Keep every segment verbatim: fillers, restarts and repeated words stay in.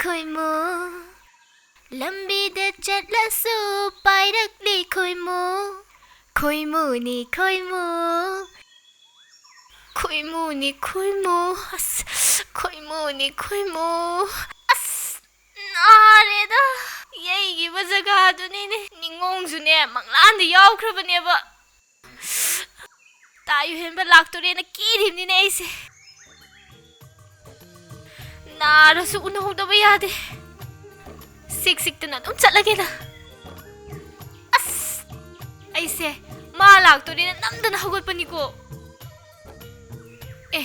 ꯈꯣꯏꯃꯨ, ꯂꯝꯕꯤꯗ ꯆꯠꯂꯁꯨ ꯄꯥꯏꯔꯛꯂꯤ ꯈꯣꯏꯃꯨ꯫ ꯈꯣꯏꯃꯨꯅꯤ ꯈꯣꯏꯃꯨ, ꯈꯣꯏꯃꯨꯅꯤ ꯈꯣꯏꯃꯨ꯫ ꯑꯁ, ꯈꯣꯏꯃꯨꯅꯤ ꯈꯣꯏꯃꯨ꯫ ꯑꯁ, ꯅꯥꯔꯦꯗ꯫ ꯌꯩꯈꯤꯕ ꯖꯒꯥꯗꯨꯅꯤꯅꯦ꯫ ꯅꯤꯡꯉꯣꯡꯁꯨꯅꯦ ꯃꯪꯂꯥꯟꯗ ꯌꯥꯎꯈ꯭ꯔꯕꯅꯦꯕ꯫ ꯇꯥ ꯌꯨꯍꯦꯟꯕ ꯂꯥꯛꯇꯣꯔꯦꯅ ꯀꯤꯔꯤꯕꯅꯤꯅꯦ ꯑꯩꯁꯦ꯫ ꯅꯥꯔꯁꯨ ꯎꯅꯍꯧꯗꯕ ꯌꯥꯗꯦ꯫ ꯁꯤꯛ ꯁꯤꯛꯇꯅ ꯑꯗꯨꯝ ꯆꯠꯂꯒꯦꯗ꯫ ꯑꯁ! ꯑꯩꯁꯦ ꯃꯥ ꯂꯥꯛꯇꯣꯔꯦꯅ ꯅꯝꯗꯅ ꯍꯧꯒꯠꯄꯅꯤꯀꯣ꯫ ꯑꯦ,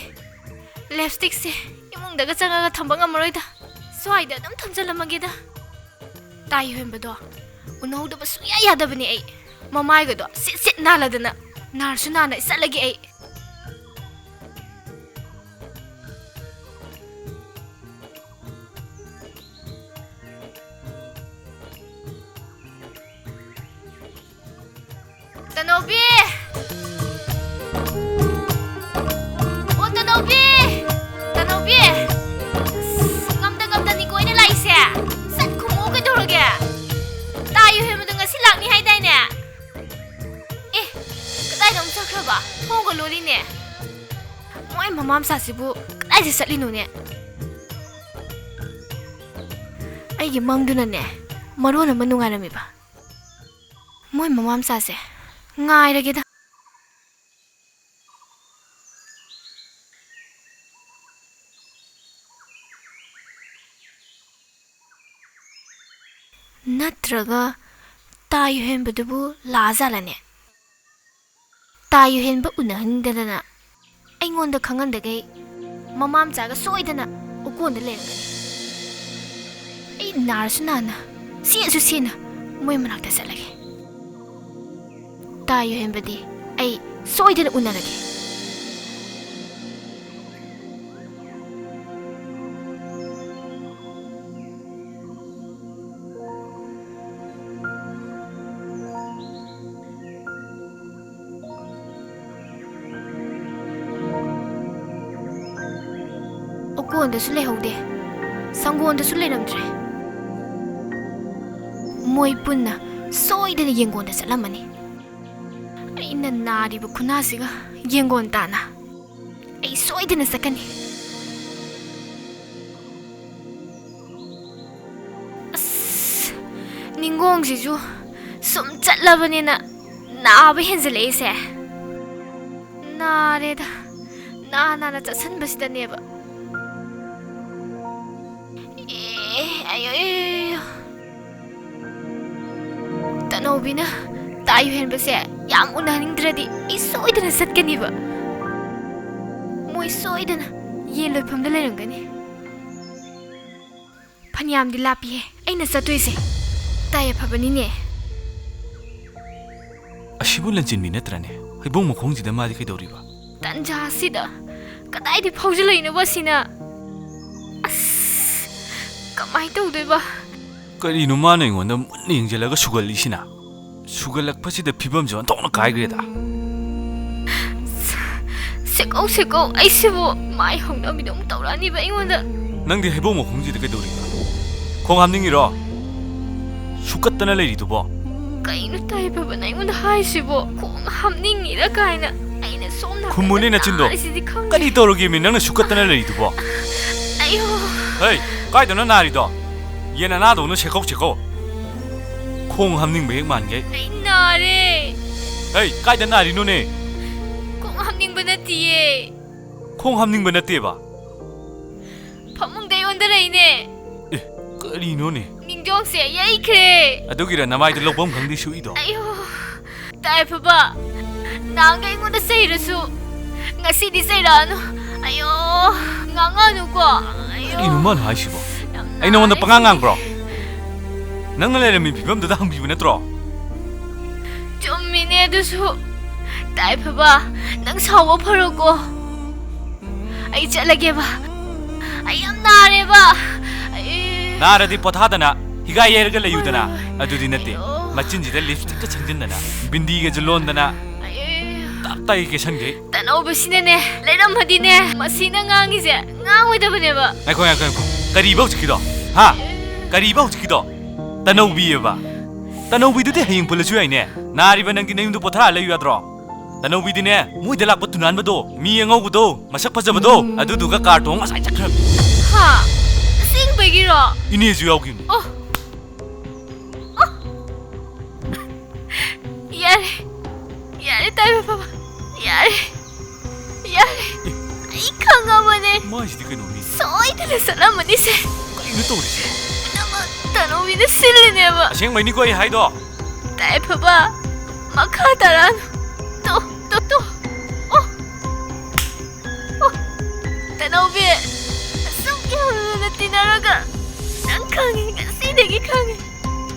ꯂꯤꯞꯁ꯭ꯇꯤꯛꯁꯦ ꯏꯃꯨꯡꯗꯒ ꯆꯪꯉꯒ ꯊꯝꯕ ꯉꯝꯃꯔꯣꯏꯗ꯫ ꯁ꯭ꯋꯥꯏꯗ ꯑꯗꯨꯝ ꯊꯝꯖꯜꯂꯝꯃꯒꯦꯗ꯫ ꯇꯥ ꯌꯨꯍꯦꯟꯕꯗꯣ ꯎꯅꯍꯧꯗꯕ ꯁꯨꯡꯌꯥ ꯌꯥꯗꯕꯅꯦ ꯑꯩ꯫ ꯃꯃꯥꯏꯒꯗꯣ ꯁꯤꯠ ꯁꯤꯠ ꯅꯥꯜꯂꯗꯅ꯫ ꯅꯥꯔꯁꯨ ꯅꯥꯅ ꯆꯠꯂꯒꯦ ꯑꯩ꯫ ꯇꯅꯧꯕꯤ! ꯑꯣ, ꯇꯅꯧꯕꯤ! ꯇꯅꯧꯕꯤ! ꯑꯁ, ꯉꯝꯗ ꯉꯝꯗꯅꯤꯀꯣ ꯑꯩꯅ ꯂꯥꯛꯏꯁꯦ꯫ ꯁꯠ ꯈꯨꯝꯃꯛꯑꯣ ꯀꯩꯗꯧꯔꯒꯦ? ꯇꯥ ꯌꯨꯍꯦꯟꯕꯗꯣ ꯉꯁꯤ ꯂꯥꯛꯅꯤ ꯍꯥꯏꯗꯥꯏꯅꯦ? ꯑꯦ, ꯀꯗꯥꯏꯗ ꯑꯃꯨꯛ ꯆꯠꯈ꯭ꯔꯕ? ꯊꯣꯡꯒ ꯂꯣꯜꯂꯤꯅꯦ꯫ ꯃꯣꯏ ꯃꯃꯥ ꯃꯆꯥꯁꯤꯕꯨ ꯀꯗꯥꯏꯗ ꯆꯠꯂꯤꯅꯣꯅꯦ? ꯑꯩꯒꯤ ꯃꯪꯗꯨꯅꯅꯦ ꯃꯔꯣꯟ ꯑꯃ ꯅꯨꯡꯉꯥꯏꯔꯝꯃꯤꯕ꯫ ꯃꯣꯏ ꯃꯃꯥ ꯃꯆꯥꯁꯦ ꯉꯥꯏꯔꯒꯦꯗ꯫ ꯅꯠꯇ꯭ꯔꯒ ꯇꯥ ꯌꯨꯍꯦꯟꯕꯗꯨꯕꯨ ꯂꯥꯛꯑꯖꯥꯠꯂꯅꯦ? ꯇꯥ ꯌꯨꯍꯦꯟꯕ ꯎꯅꯍꯟꯗꯗꯅ ꯑꯩꯉꯣꯟꯗ ꯈꯪꯍꯟꯗꯈꯩ ꯃꯃꯥ ꯃꯆꯥꯒ ꯁꯣꯏꯗꯅ ꯎꯀꯣꯟꯗ ꯂꯩꯔꯝꯒꯅꯤ꯫ ꯑꯩ ꯅꯥꯔꯁꯨ ꯅꯥꯅ, ꯁꯤꯔꯁꯨ ꯁꯤꯅ ꯃꯣꯏ ꯃꯅꯥꯛꯇ ꯆꯠꯂꯒꯦ꯫ ꯇꯥ ꯌꯨꯍꯦꯟꯕꯗꯤ ꯑꯩ ꯁꯣꯏꯗꯅ ꯎꯅꯔꯒꯦ꯫ ꯎꯀꯣꯟꯗꯁꯨ ꯂꯩꯍꯧꯗꯦ꯫ ꯁꯪꯒꯣꯟꯗꯁꯨ ꯂꯩꯔꯝꯗ꯭ꯔꯦ꯫ ꯃꯣꯏ ꯄꯨꯟꯅ ꯁꯣꯏꯗꯅ ꯌꯦꯡꯒꯣꯟꯗ ꯆꯠꯂꯝꯃꯅꯤ꯫ ꯑꯩꯅ ꯅꯥꯔꯤꯕ ꯈꯨꯅꯥꯁꯤꯒ ꯌꯦꯡꯒꯣꯟ ꯇꯥꯅ ꯑꯩ ꯁꯣꯏꯗꯅ ꯆꯠꯀꯅꯤ꯫ ꯑꯁ, ꯅꯤꯡꯒꯣꯡꯁꯤꯁꯨ ꯁꯨꯝ ꯆꯠꯂꯕꯅꯤꯅ ꯅꯥꯕ ꯍꯦꯟꯖꯜꯂꯛꯏꯁꯦ꯫ ꯅꯥꯔꯦꯗ, ꯅꯥ ꯅꯥꯅ ꯆꯠꯁꯟꯕꯁꯤꯗꯅꯦꯕ꯫ ꯑꯦ, ꯑꯌꯣ, ꯑꯌꯣ, ꯑꯌꯣ꯫ ꯇꯅꯧꯕꯤꯅ ꯇꯥꯏ ꯍꯦꯟꯕꯁꯦ ꯌꯥꯝ ꯎꯅꯍꯟꯅꯤꯡꯗ꯭ꯔꯗꯤ ꯑꯩ ꯁꯣꯏꯗꯅ ꯆꯠꯀꯅꯤꯕ꯫ ꯃꯣꯏ ꯁꯣꯏꯗꯅ ꯌꯦꯟ ꯂꯣꯏꯐꯝꯗ ꯂꯩꯔꯝꯒꯅꯤ꯫ ꯐꯅꯌꯥꯝꯗꯤ ꯂꯥꯞꯄꯤꯍꯦ ꯑꯩꯅ ꯆꯠꯇꯣꯏꯁꯦ꯫ ꯇꯥꯏ ꯑꯐꯕꯅꯤꯅꯦ꯫ ꯑꯁꯤꯕꯨ ꯂꯟꯆꯦꯟꯕꯤ ꯅꯠꯇ꯭ꯔꯅꯦ? ꯍꯩꯕꯣꯡ ꯃꯈꯣꯡꯁꯤꯗ ꯃꯥꯗꯤ ꯀꯩꯗꯧꯔꯤꯕ? ꯇꯟꯖꯥꯁꯤꯗ ꯀꯗꯥꯏꯗ ꯐꯥꯎꯖꯜꯂꯛꯏꯅꯣꯕ ꯑꯁꯤꯅ? ꯑꯁ, ꯀꯃꯥꯏ ꯇꯧꯗꯣꯏꯕ? ꯀꯔꯤꯅꯣ ꯃꯥꯅ ꯑꯩꯉꯣꯟꯗ ꯃꯨꯟꯅ ꯌꯦꯡꯁꯤꯜꯂꯒ ꯁꯨꯒꯜꯂꯤꯁꯤꯅ? ꯁꯨꯒꯜꯂꯛꯄꯁꯤꯗ ꯐꯤꯕꯝꯁꯦ ꯑꯣꯟꯊꯣꯛꯅ ꯀꯥꯏꯈ꯭ꯔꯦꯗ꯫ ꯁꯦꯀꯧ, ꯁꯦꯀꯧ, ꯑꯩꯁꯤꯕꯨ ꯃꯥꯏ ꯍꯧꯅꯕꯤꯗꯣ ꯑꯃꯨꯛ ꯇꯧꯔꯛꯑꯅꯤꯕ ꯑꯩꯉꯣꯟꯗ꯫ ꯅꯪꯗꯤ ꯍꯩꯕꯣꯡ ꯃꯈꯣꯡꯁꯤꯗ ꯀꯩꯗꯧꯔꯤꯕ? ꯈꯣꯡ ꯍꯥꯝꯅꯤꯡꯉꯤꯔꯣ? ꯁꯨꯀꯠꯇꯅ ꯂꯩꯔꯤꯗꯨꯕꯣ? ꯀꯩꯅꯣ ꯇꯥꯏ ꯐꯕꯅ ꯑꯩꯉꯣꯟꯗ ꯍꯥꯏꯁꯤꯕꯣ? ꯈꯣꯡ ꯍꯥꯝꯅꯤꯡꯉꯤꯔ ꯀꯥꯏꯅ꯫ ꯑꯩꯅ ꯁꯣꯝ ꯅꯥꯀꯟꯗ ꯈꯨꯝꯃꯨꯅꯦ ꯅꯆꯤꯟꯗꯣ꯫ ꯅꯥꯔꯤꯁꯤꯗꯤ ꯈꯪꯗꯦ꯫ ꯀꯔꯤ ꯇꯧꯔꯒꯦꯃꯤ ꯅꯪꯅ ꯁꯨꯀꯠꯇꯅ ꯂꯩꯔꯤꯗꯨꯕꯣ? ꯑꯌꯣ꯫ ꯍꯩ, ꯀꯥꯏꯗꯅꯣ ꯅꯥꯔꯤꯗꯣ? ꯌꯦꯟ ꯑꯅꯥꯗꯧꯅ ꯁꯦꯀꯧ ꯁꯦꯀꯧ꯫ ꯈꯣꯡ ꯍꯥꯝꯅꯤꯡꯕ ꯍꯦꯛ ꯃꯥꯟꯒꯩ꯫ ꯑꯩ ꯅꯥꯔꯦ꯫ ꯍꯩ, ꯀꯥꯏꯗ ꯅꯥꯔꯤꯅꯣꯅꯦ? ꯈꯣꯡ ꯍꯥꯝꯅꯤꯡꯕ ꯅꯠꯇꯤꯌꯦ꯫ ꯈꯣꯡ ꯍꯥꯝꯅꯤꯡꯕ ꯅꯠꯇꯦꯕ? ꯐꯃꯨꯡꯗ ꯑꯣꯟꯊꯔꯛꯏꯅꯦ꯫ ꯑꯦ, ꯀꯔꯤꯅꯣꯅꯦ? ꯅꯤꯡꯖꯣꯡꯁꯦ ꯌꯩꯈ꯭ꯔꯦ꯫ ꯑꯗꯨꯒꯤꯔ ꯅꯃꯥꯏꯗ ꯂꯧꯐꯝ ꯈꯪꯗꯦ ꯁꯨꯛꯏꯗꯣ? ꯑꯌꯣ, ꯇꯥꯏꯐꯕ, ꯅꯍꯥꯟꯒꯩ ꯑꯩꯉꯣꯟꯗ ꯆꯩꯔꯁꯨ ꯉꯁꯤꯗꯤ ꯆꯩꯔꯛꯑꯅꯨ꯫ ꯑꯌꯣ, ꯉꯥꯡꯉꯛꯑꯅꯨꯀꯣ꯫ ꯑꯌꯣ꯫ ꯀꯔꯤꯅꯣ ꯃꯥꯅ ꯍꯥꯏꯁꯤꯕꯣ? ꯌꯥꯝ ꯑꯩ ꯅꯉꯣꯟꯗ ꯅꯥꯔꯦ꯫ ꯄꯉꯥꯡ ꯉꯥꯡꯕ꯭ꯔꯣ? ꯅꯪꯅ ꯂꯩꯔꯝꯃꯤ ꯐꯤꯕꯝꯗꯨꯗ ꯍꯪꯕꯤꯕ ꯅꯠꯇ꯭ꯔꯣ? ꯆꯨꯝꯃꯤꯅꯦ ꯑꯗꯨꯁꯨ꯫ ꯇꯥꯏꯐꯕ, ꯅꯪ ꯁꯥꯎꯕ ꯐꯔꯣꯀꯣ꯫ ꯑꯩ ꯆꯠꯂꯒꯦꯕ꯫ ꯑꯩ ꯌꯥꯝ ꯅꯥꯔꯦꯕ꯫ ꯑꯩ ꯅꯥꯔꯗꯤ ꯄꯣꯊꯥꯗꯅ ꯍꯤꯒꯥꯏ ꯌꯩꯔꯒ ꯂꯩꯌꯨꯗꯅ꯫ ꯍꯣꯏ, ꯍꯣꯏ, ꯍꯣꯏ꯫ ꯑꯗꯨꯗꯤ ꯅꯠꯇꯦ꯫ ꯑꯌꯣ꯫ ꯃꯆꯤꯟꯁꯤꯗ ꯂꯤꯞꯁꯇꯤꯛꯀ ꯁꯪꯖꯤꯟꯗꯅ, ꯕꯤꯟꯗꯤꯒꯁꯨ ꯂꯣꯟꯗꯅ, ꯑꯩ ꯇꯞ ꯇꯥꯏ ꯀꯦꯁꯟꯒꯩ꯫ ꯇꯅꯧꯕꯁꯤꯅꯅꯦ, ꯂꯩꯔꯝꯃꯗꯤꯅꯦ, ꯃꯁꯤꯅ ꯉꯥꯡꯉꯤꯁꯦ ꯉꯥꯡꯉꯣꯏꯗꯕꯅꯦꯕ꯫ ꯉꯥꯏꯈꯣ, ꯉꯥꯏꯈꯣ, ꯉꯥꯏꯈꯣ꯫ ꯀꯔꯤꯕ ꯍꯧꯖꯤꯛꯀꯤꯗꯣ? ꯍꯥ? ꯀꯔꯤꯕ ꯍꯧꯖꯤꯛꯀꯤꯗꯣ? ꯇꯅꯧꯕꯤꯑꯕ? ꯇꯅꯧꯕꯤꯗꯨꯗꯤ ꯍꯌꯦꯡ ꯄꯨꯜꯂꯁꯨ ꯌꯥꯏꯅꯦ꯫ ꯅꯥꯔꯤꯕ ꯅꯪꯗꯤ ꯅꯌꯨꯝꯗ ꯄꯣꯊꯥꯔ ꯂꯩꯌꯨ ꯌꯥꯗ꯭ꯔꯣ? ꯇꯅꯧꯕꯤꯗꯤꯅꯦ, ꯃꯣꯏꯗ ꯂꯥꯛꯄ ꯇꯨꯅꯥꯟꯕꯗꯣ, ꯃꯤ ꯑꯉꯧꯕꯗꯣ, ꯃꯁꯛ ꯐꯖꯕꯗꯣ, ꯑꯗꯨꯗꯨꯒ ꯀꯥꯔ ꯇꯣꯡꯉ ꯉꯁꯥꯏ ꯆꯠꯈ꯭ꯔꯕꯅꯤ꯫ ꯍꯥ? ꯑꯁꯦꯡꯕꯒꯤꯔꯣ? ꯏꯅꯦꯁꯨ ꯌꯥꯎꯈꯤꯕꯅꯤ꯫ ꯑꯣ꯫ ꯑꯣ꯫ ꯌꯥꯔꯦ꯫ ꯌꯥꯔꯦ, ꯇꯥꯏꯕ ꯐꯕ꯫ ꯌꯥꯔꯦ꯫ ꯌꯥꯔꯦ꯫ ꯑꯩ ꯈꯪꯉꯕꯅꯦ꯫ ꯃꯥꯏꯁꯤꯗꯤ ꯀꯩꯅꯣꯅꯤ? ꯁꯣꯏꯗꯅ ꯆꯠꯂꯝꯃꯅꯤꯁꯦ꯫ ꯀꯩꯅꯣ ꯇꯧꯔꯤꯁꯦ? ꯅꯃ ꯇꯅꯧꯕꯤꯅ ꯁꯤꯜꯂꯤꯅꯦꯕ꯫ ꯑꯁꯦꯡꯕꯩꯅꯤꯀꯣ ꯑꯩ ꯍꯥꯏꯗꯣ꯫ ꯇꯥꯏ ꯐꯕ, ꯃꯈꯥ ꯇꯥꯔꯛꯑꯅꯨ꯫ ꯇꯣ, ꯇꯣ, ꯇꯣ꯫ ꯑꯣ꯫ ꯑꯣ꯫ ꯇꯅꯧꯕꯤ, ꯑꯁꯨꯛ ꯌꯥꯝꯅ ꯂꯨꯅ ꯇꯤꯟꯅꯔꯒ ꯅꯪ ꯈꯪꯉꯤ, ꯉꯁꯤꯗꯒꯤ ꯈꯪꯉꯤ꯫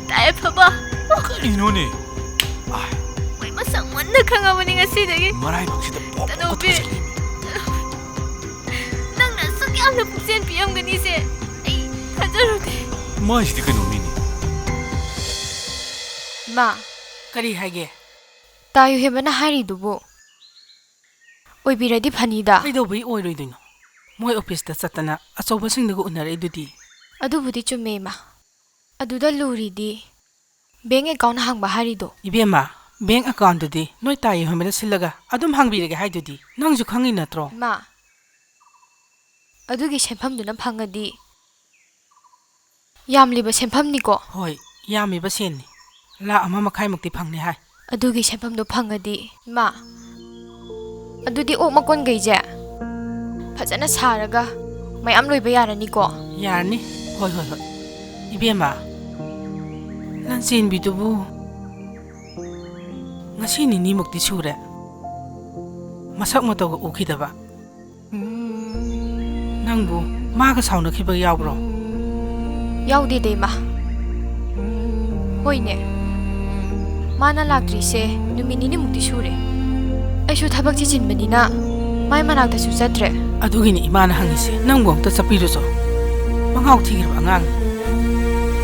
ꯇꯥꯏ ꯐꯕ꯫ ꯀꯔꯤꯅꯣꯅꯦ? ꯑꯥꯏ꯫ ꯃꯣꯏ ꯃꯁꯛ ꯃꯨꯟꯅ ꯈꯪꯉꯕꯅꯤ ꯉꯁꯤꯗꯒꯤ꯫ ꯃꯔꯥꯏꯕꯛꯁꯤꯗ ꯄꯣꯛ ꯄꯣꯛ ꯇꯅꯧꯕꯤ꯫ ꯊꯥꯖꯤꯜꯂꯤꯃꯤ꯫ ꯅꯪꯅ ꯑꯁꯨꯛ ꯌꯥꯝꯅ ꯄꯨꯛꯆꯦꯜ ꯄꯤꯔꯝꯒꯅꯤꯁꯦ ꯑꯩ ꯊꯥꯖꯔꯨꯗꯦ꯫ ꯃꯥꯏꯁꯤꯗꯤ ꯀꯩꯅꯣꯝꯅꯤꯅꯦ꯫ ꯏꯃꯥ꯫ ꯀꯔꯤ ꯍꯥꯏꯒꯦ? ꯇꯥꯌꯨ ꯍꯦꯃꯅ ꯍꯥꯏꯔꯤꯗꯨꯕꯨ ꯑꯣꯏꯕꯤꯔꯗꯤ ꯐꯅꯤꯗ꯫ ꯀꯩꯗꯧꯕꯩ ꯑꯣꯏꯔꯣꯏꯗꯣꯏꯅꯣ? ꯃꯣꯏ ꯑꯣꯐꯤꯁꯇ ꯆꯠꯇꯅ ꯑꯆꯧꯕꯁꯤꯡꯗꯨꯒ ꯎꯅꯔꯛꯏꯗꯨꯗꯤ꯫ ꯑꯗꯨꯕꯨꯗꯤ ꯆꯨꯝꯃꯦ, ꯏꯃꯥ꯫ ꯑꯗꯨꯗ ꯂꯨꯔꯤꯗꯤ ꯕꯦꯡ ꯑꯦꯀꯥꯎꯟ ꯍꯥꯡꯕ ꯍꯥꯏꯔꯤꯗꯣ꯫ ꯏꯕꯦꯝꯃ, ꯕꯦꯡ ꯑꯦꯀꯥꯎꯟꯗꯨꯗꯤ ꯅꯣꯏ ꯇꯥꯌꯨ ꯍꯦꯃꯅ ꯁꯤꯜꯂꯒ ꯑꯗꯨꯝ ꯍꯥꯡꯕꯤꯔꯒꯦ ꯍꯥꯏꯗꯨꯗꯤ꯫ ꯅꯪꯁꯨ ꯈꯪꯉꯤ ꯅꯠꯇ꯭ꯔꯣ? ꯏꯃꯥ, ꯑꯗꯨꯒꯤ ꯁꯦꯟꯐꯝꯗꯨꯅ ꯐꯪꯉꯗꯤ ꯌꯥꯝꯂꯤꯕ ꯁꯦꯟꯐꯝꯅꯤꯀꯣ? ꯍꯣꯏ, ꯌꯥꯝꯃꯤꯕ ꯁꯦꯟꯅꯤ꯫ ꯂꯥꯛ ꯑꯃ ꯃꯈꯥꯏꯃꯨꯛꯇꯤ ꯐꯪꯅꯤ ꯍꯥꯏ꯫ ꯑꯗꯨꯒꯤ ꯁꯦꯟꯐꯝꯗꯣ ꯐꯪꯉꯗꯤ, ꯏꯃꯥ, ꯑꯗꯨꯗꯤ ꯑꯣꯛ ꯃꯀꯣꯟꯈꯩꯁꯦ ꯐꯖꯅ ꯁꯥꯔꯒ ꯃꯌꯥꯝ ꯂꯣꯏꯕ ꯌꯥꯔꯅꯤꯀꯣ? ꯌꯥꯔꯅꯤ꯫ ꯍꯣꯏ, ꯍꯣꯏ, ꯍꯣꯏ꯫ ꯏꯕꯦꯝꯃ, ꯂꯟꯆꯦꯟꯕꯤꯗꯨꯕꯨ ꯉꯁꯤ ꯅꯤꯅꯤꯃꯨꯛꯇꯤ ꯁꯨꯔꯦ ꯃꯁꯛ ꯃꯇꯧꯒ ꯎꯈꯤꯗꯕ꯫ ꯅꯪꯕꯨ ꯃꯥꯒ ꯁꯥꯎꯅꯈꯤꯕ ꯌꯥꯎꯕ꯭ꯔꯣ? ꯌꯥꯎꯗꯦꯗ, ꯏꯃꯥ꯫ ꯍꯣꯏꯅꯦ, ꯃꯥꯅ ꯂꯥꯛꯇ꯭ꯔꯤꯁꯦ ꯅꯨꯃꯤꯠ ꯅꯤꯅꯤꯃꯨꯛꯇꯤ ꯁꯨꯔꯦ꯫ ꯑꯩꯁꯨ ꯊꯕꯛ ꯆꯤꯟꯕꯅꯤꯅ ꯃꯥꯏ ꯃꯅꯥꯛꯇꯁꯨ ꯆꯠꯇ꯭ꯔꯦ꯫ ꯑꯗꯨꯒꯤꯅꯤ ꯏꯃꯥꯅ ꯍꯪꯉꯤꯁꯦ, ꯅꯪꯕꯨ ꯑꯝꯇ ꯆꯠꯄꯤꯔꯨꯆꯣ꯫ ꯃꯉꯥꯎ ꯊꯤꯈ꯭ꯔꯕ ꯑꯉꯥꯡꯅꯤ꯫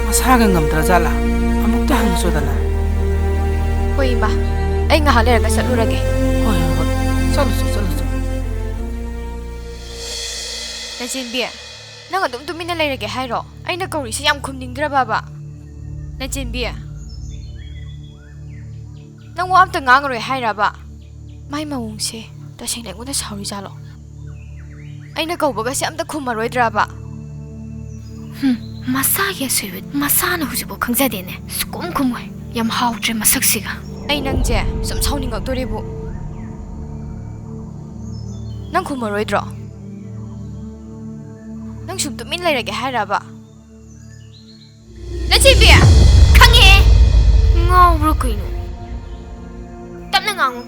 ꯃꯁꯥꯒ ꯉꯝꯗ꯭ꯔꯖꯥꯠꯂꯥ? ꯑꯃꯨꯛꯇ ꯍꯪꯉꯨꯆꯣꯗꯅ꯫ ꯍꯣꯏ, ꯏꯃꯥ꯫ ꯑꯩ ꯉꯥꯏꯍꯥꯛ ꯂꯩꯔꯒ ꯆꯠꯂꯨꯔꯒꯦ꯫ ꯍꯣꯏ, ꯍꯣꯏ, ꯍꯣꯏ꯫ ꯆꯠꯂꯨꯆꯣ, ꯆꯠꯂꯨꯆꯣ꯫ ꯂꯟꯆꯦꯟꯕꯤ, ꯅꯪ ꯑꯗꯨꯝ ꯇꯨꯃꯤꯟꯅ ꯂꯩꯔꯒꯦ ꯍꯥꯏꯔꯣ? ꯑꯩꯅ ꯀꯧꯔꯤꯁꯦ ꯌꯥꯝ ꯈꯨꯝꯅꯤꯡꯗ꯭ꯔꯕꯕ? ꯅꯆꯦꯟꯕꯤ, ꯅꯪ ꯋꯥ ꯑꯝꯇ ꯉꯥꯡꯉꯔꯣꯏ ꯍꯥꯏꯔꯕ? ꯃꯥꯏ ꯃꯑꯣꯡꯁꯦ ꯇꯁꯦꯡꯅ ꯑꯩꯉꯣꯟꯗ ꯁꯥꯎꯔꯤꯖꯥꯠꯂꯣ? ꯑꯩꯅ ꯀꯧꯕꯒꯁꯦ ꯑꯝꯇ ꯈꯨꯝꯃꯔꯣꯏꯗ꯭ꯔꯕ? ꯍꯨꯝ, ꯃꯁꯥꯒꯤ ꯑꯁꯣꯏꯕ ꯃꯁꯥꯅ ꯍꯧꯖꯤꯛꯐꯥꯎ ꯈꯪꯖꯗꯦꯅꯦ꯫ ꯁꯨꯛꯈꯨꯝ ꯈꯨꯝꯃꯣꯏ꯫ ꯌꯥꯝ ꯍꯥꯎꯇ꯭ꯔꯦ ꯃꯁꯛꯁꯤꯒ꯫ ꯑꯩ ꯅꯪꯁꯦ ꯁꯨꯝ ꯁꯥꯎꯅꯤꯡꯉꯛꯇꯣꯔꯦꯕꯨ꯫ ꯅꯪ ꯈꯨꯝꯃꯔꯣꯏꯗ꯭ꯔꯣ? ꯅꯪ ꯁꯨꯝ ꯇꯨꯃꯤꯟ ꯂꯩꯔꯒꯦ ꯍꯥꯏꯔꯕ? ꯅꯆꯦꯕꯤ! ꯈꯪꯉꯦ! ꯉꯥꯎꯕ꯭ꯔꯣ ꯀꯩꯅꯣ? ꯇꯞꯅ ꯉꯥꯡꯉꯨ꯫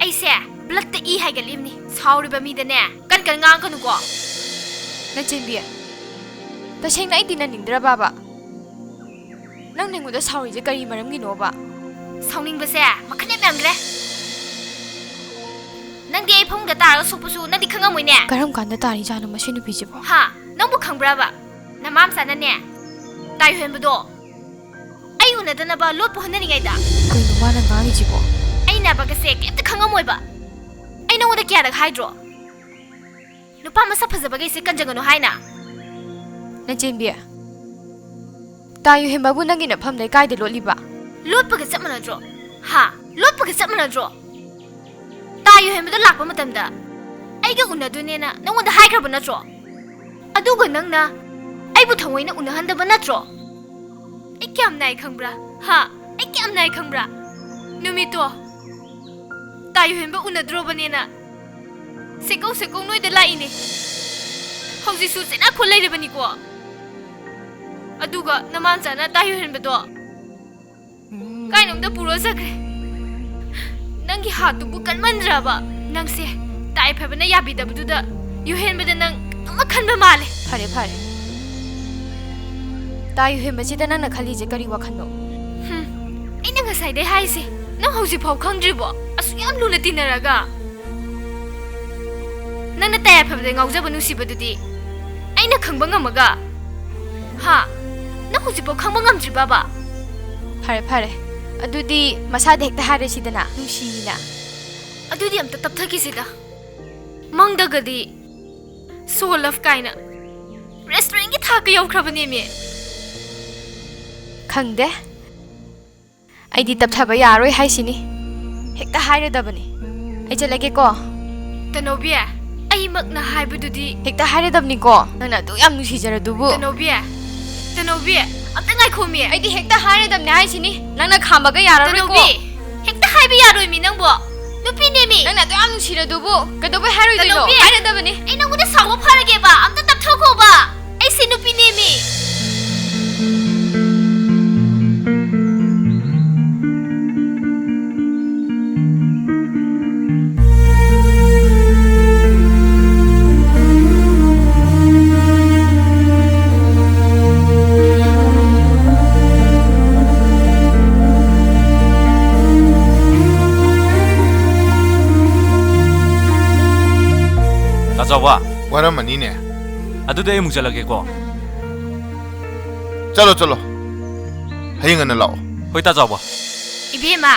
ꯑꯩꯁꯦ bloodꯇ ꯏ ꯍꯥꯏꯒꯠꯂꯤꯕꯅꯤ꯫ ꯁꯥꯎꯔꯤꯕ ꯃꯤꯗꯅꯦ ꯀꯟ ꯀꯟ ꯉꯥꯡꯒꯅꯨꯀꯣ꯫ ꯅꯆꯦꯟꯕꯤ, ꯇꯁꯦꯡꯅ ꯑꯩ ꯇꯤꯟꯅꯅꯤꯡꯗ꯭ꯔꯕꯕ? ꯅꯪ ꯑꯩꯉꯣꯟꯗ ꯁꯥꯎꯔꯤꯁꯦ ꯀꯔꯤ ꯃꯔꯝꯒꯤꯅꯣꯕ? ꯁꯥꯎꯅꯤꯡꯕꯁꯦ ꯃꯈꯜ ꯌꯥꯝ ꯌꯥꯝꯈ꯭ꯔꯦ꯫ ꯅꯪꯗꯤ ꯑꯩ ꯐꯃꯨꯡꯗ ꯇꯥꯔꯒ ꯁꯣꯛꯄꯁꯨ ꯅꯪꯗꯤ ꯈꯪꯉꯝꯃꯣꯏꯅꯦ꯫ ꯀꯔꯝ ꯀꯥꯟꯗ ꯇꯥꯔꯤꯖꯥꯠꯅꯣ ꯃꯁꯤ ꯅꯨꯄꯤꯁꯤꯕꯣ? ꯍꯥ? ꯅꯪꯕꯨ ꯈꯪꯕ꯭ꯔꯕ? ꯅꯃꯥꯝꯆꯥꯅꯅꯦ ꯇꯥꯏ ꯌꯣꯍꯦꯟꯕꯗꯣ ꯑꯩ ꯎꯅꯗꯅꯕ ꯂꯣꯠꯄ ꯍꯣꯠꯅꯔꯤꯉꯩꯗ꯫ ꯀꯩꯅꯣ ꯃꯥꯅ ꯉꯥꯡꯉꯤꯁꯤꯕꯣ? ꯑꯩ ꯅꯥꯕꯒꯁꯦ ꯀꯩꯝꯇ ꯈꯪꯉꯝꯃꯣꯏꯕ꯫ ꯑꯩ ꯅꯉꯣꯟꯗ ꯀꯌꯥꯔꯛ ꯍꯥꯏꯗ꯭ꯔꯣ? ꯅꯨꯄꯥ ꯃꯁꯛ ꯐꯖꯕꯈꯩꯁꯦ ꯀꯟꯖꯒꯅꯨ ꯍꯥꯏꯅ꯫ ꯅꯆꯦꯟꯕꯤ, ꯇꯥ ꯌꯨꯍꯦꯟꯕꯕꯨ ꯅꯪꯒꯤ ꯅꯐꯝꯗꯩ ꯀꯥꯏꯗ ꯂꯣꯠꯂꯤꯕ? ꯂꯣꯠꯄꯒ ꯆꯞ ꯃꯥꯟꯅꯗ꯭ꯔꯣ? ꯍꯥ? ꯂꯣꯠꯄꯒ ꯆꯞ ꯃꯥꯟꯅꯗ꯭ꯔꯣ? ꯇꯥ ꯌꯨꯍꯦꯟꯕꯗꯣ ꯂꯥꯛꯄ ꯃꯇꯝꯗ ꯑꯩꯒ ꯎꯅꯗꯣꯏꯅꯦꯅ ꯅꯉꯣꯟꯗ ꯍꯥꯏꯈ꯭ꯔꯕ ꯅꯠꯇ꯭ꯔꯣ? ꯑꯗꯨꯒ ꯅꯪꯅ ꯑꯩꯕꯨ ꯊꯑꯣꯏꯅ ꯎꯅꯍꯟꯗꯕ ꯅꯠꯇ꯭ꯔꯣ? ꯑꯩ ꯀꯌꯥꯝ ꯅꯥꯏ ꯈꯪꯕ꯭ꯔꯥ? ꯍꯥ? ꯑꯩ ꯀꯌꯥꯝ ꯅꯥꯏ ꯈꯪꯕ꯭ꯔꯥ? ꯅꯨꯃꯤꯠꯇꯣ ꯇꯥ ꯌꯨꯍꯦꯟꯕ ꯎꯅꯗ꯭ꯔꯣꯕꯅꯦꯅ ꯁꯦꯀꯧ ꯁꯦꯀꯧ ꯅꯣꯏꯗ ꯂꯥꯛꯏꯅꯦ꯫ ꯍꯧꯖꯤꯛꯁꯨ ꯆꯦꯅꯥ ꯈꯣꯜ ꯂꯩꯔꯕꯅꯤꯀꯣ꯫ ꯑꯗꯨꯒ ꯅꯃꯥꯝꯆꯥꯅ ꯇꯥ ꯌꯨꯍꯦꯟꯕꯗꯣ ꯀꯥꯏꯅꯣꯝꯗ ꯄꯨꯔ ꯆꯠꯈ꯭ꯔꯦ꯫ ꯅꯪꯒꯤ ꯍꯥꯠꯇꯨꯕꯨ ꯀꯟꯃꯟꯗ꯭ꯔꯕ? ꯅꯪꯁꯦ ꯇꯥꯏ ꯐꯕꯅ ꯌꯥꯕꯤꯗꯕꯗꯨꯗ ꯌꯨꯍꯦꯟꯕꯗ ꯅꯪ ꯑꯃ ꯈꯟꯕ ꯃꯥꯜꯂꯦ꯫ ꯐꯔꯦ, ꯐꯔꯦ꯫ ꯇꯥ ꯌꯨꯍꯦꯟꯕꯁꯤꯗ ꯅꯪꯅ ꯈꯜꯂꯤꯁꯦ ꯀꯔꯤ ꯋꯥꯈꯜꯅꯣ? ꯍꯨꯝ, ꯑꯩꯅ ꯉꯁꯥꯏꯗꯩ ꯍꯥꯏꯁꯦ ꯅꯪ ꯍꯧꯖꯤꯛꯐꯥꯎ ꯈꯪꯗ꯭ꯔꯤꯕꯣ? ꯑꯁꯨꯛ ꯌꯥꯝ ꯂꯨꯅ ꯇꯤꯟꯅꯔꯒ ꯅꯪꯅ ꯇꯥꯏ ꯐꯕꯗ ꯉꯥꯎꯖꯕ ꯅꯨꯡꯁꯤꯕꯗꯨꯗꯤ ꯑꯩꯅ ꯈꯪꯕ ꯉꯝꯃꯒ? ꯍꯥ? ꯅꯪ ꯍꯧꯖꯤꯛꯐꯥꯎ ꯈꯪꯕ ꯉꯝꯗ꯭ꯔꯤꯕꯕ? ꯐꯔꯦ, ꯐꯔꯦ꯫ ꯑꯗꯨꯗꯤ ꯃꯁꯥꯗ ꯍꯦꯛꯇ ꯍꯥꯏꯔꯁꯤꯗꯅ, ꯅꯨꯡꯁꯤꯅ꯫ ꯑꯗꯨꯗꯤ ꯑꯝꯇ ꯇꯞꯊꯈꯤꯁꯤꯗ꯫ ꯃꯪꯗꯒꯗꯤ So love ꯀꯥꯏꯅ꯫ Restaurantꯀꯤ ꯊꯥꯛꯀ ꯌꯧꯈ꯭ꯔꯕꯅꯦꯃꯤ꯫ ꯈꯪꯗꯦ꯫ ꯑꯩꯗꯤ ꯇꯞꯊꯕ ꯌꯥꯔꯣꯏ ꯍꯥꯏꯁꯤꯅꯤ꯫ ꯍꯦꯛꯇ ꯍꯥꯏꯔꯗꯕꯅꯤ꯫ ꯑꯩ ꯆꯠꯂꯒꯦꯀꯣ꯫ ꯇꯅꯧꯕꯤ, ꯑꯩꯃꯛꯅ ꯍꯥꯏꯕꯗꯨꯗꯤ꯫ ꯍꯦꯛꯇ ꯍꯥꯏꯔꯗꯕꯅꯤꯀꯣ꯫ ꯅꯪꯅ ꯑꯗꯨ ꯌꯥꯝ ꯅꯨꯡꯁꯤꯖꯔꯗꯨꯕꯨ꯫ ꯇꯅꯧꯕꯤ, ꯇꯅꯧꯕꯤ, ꯑꯝꯇ ꯉꯥꯏꯈꯣꯃꯤ꯫ ꯑꯩꯗꯤ ꯍꯦꯛꯇ ꯍꯥꯏꯔꯗꯕꯅꯦ ꯍꯥꯏꯁꯤꯅꯤ꯫ ꯅꯪꯅ ꯈꯥꯝꯕꯒ ꯌꯥꯔꯔꯣꯏꯀꯣ꯫ ꯇꯅꯧꯕꯤ, ꯍꯦꯛꯇ ꯍꯥꯏꯕ ꯌꯥꯔꯣꯏꯃꯤ ꯅꯪꯕꯣ꯫ ꯅꯨꯄꯤꯅꯦꯃꯤ꯫ ꯅꯪꯅ ꯑꯗꯨ ꯌꯥꯝ ꯅꯨꯡꯁꯤꯔꯗꯨꯕꯨ ꯀꯩꯗꯧꯕꯩ ꯍꯥꯏꯔꯣꯏꯗꯣꯏꯅꯣ? ꯇꯅꯧꯕꯤ! ꯍꯥꯏꯔꯗꯕꯅꯤ꯫ ꯑꯩ ꯅꯪꯉꯣꯟꯗ ꯁꯥꯎꯕ ꯐꯔꯒꯦꯕ꯫ ꯑꯝꯇ ꯇꯞꯊꯈꯣꯕ꯫ ꯑꯩꯁꯦ ꯅꯨꯄꯤꯅꯦꯃꯤ꯫ ꯇꯥ ꯆꯥꯎꯕ꯫ ꯋꯥꯔꯝꯃꯅꯤꯅꯦ꯫ ꯑꯗꯨꯗꯤ ꯑꯩ ꯑꯃꯨꯛ ꯆꯠꯂꯒꯦꯀꯣ꯫ ꯆꯠꯂꯣ, ꯆꯠꯂꯣ꯫ ꯍꯌꯦꯡ ꯉꯟꯅ ꯂꯥꯛꯑꯣ꯫ ꯍꯣꯏ, ꯇꯥ ꯆꯥꯎꯕ꯫ ꯏꯕꯦꯝꯃ,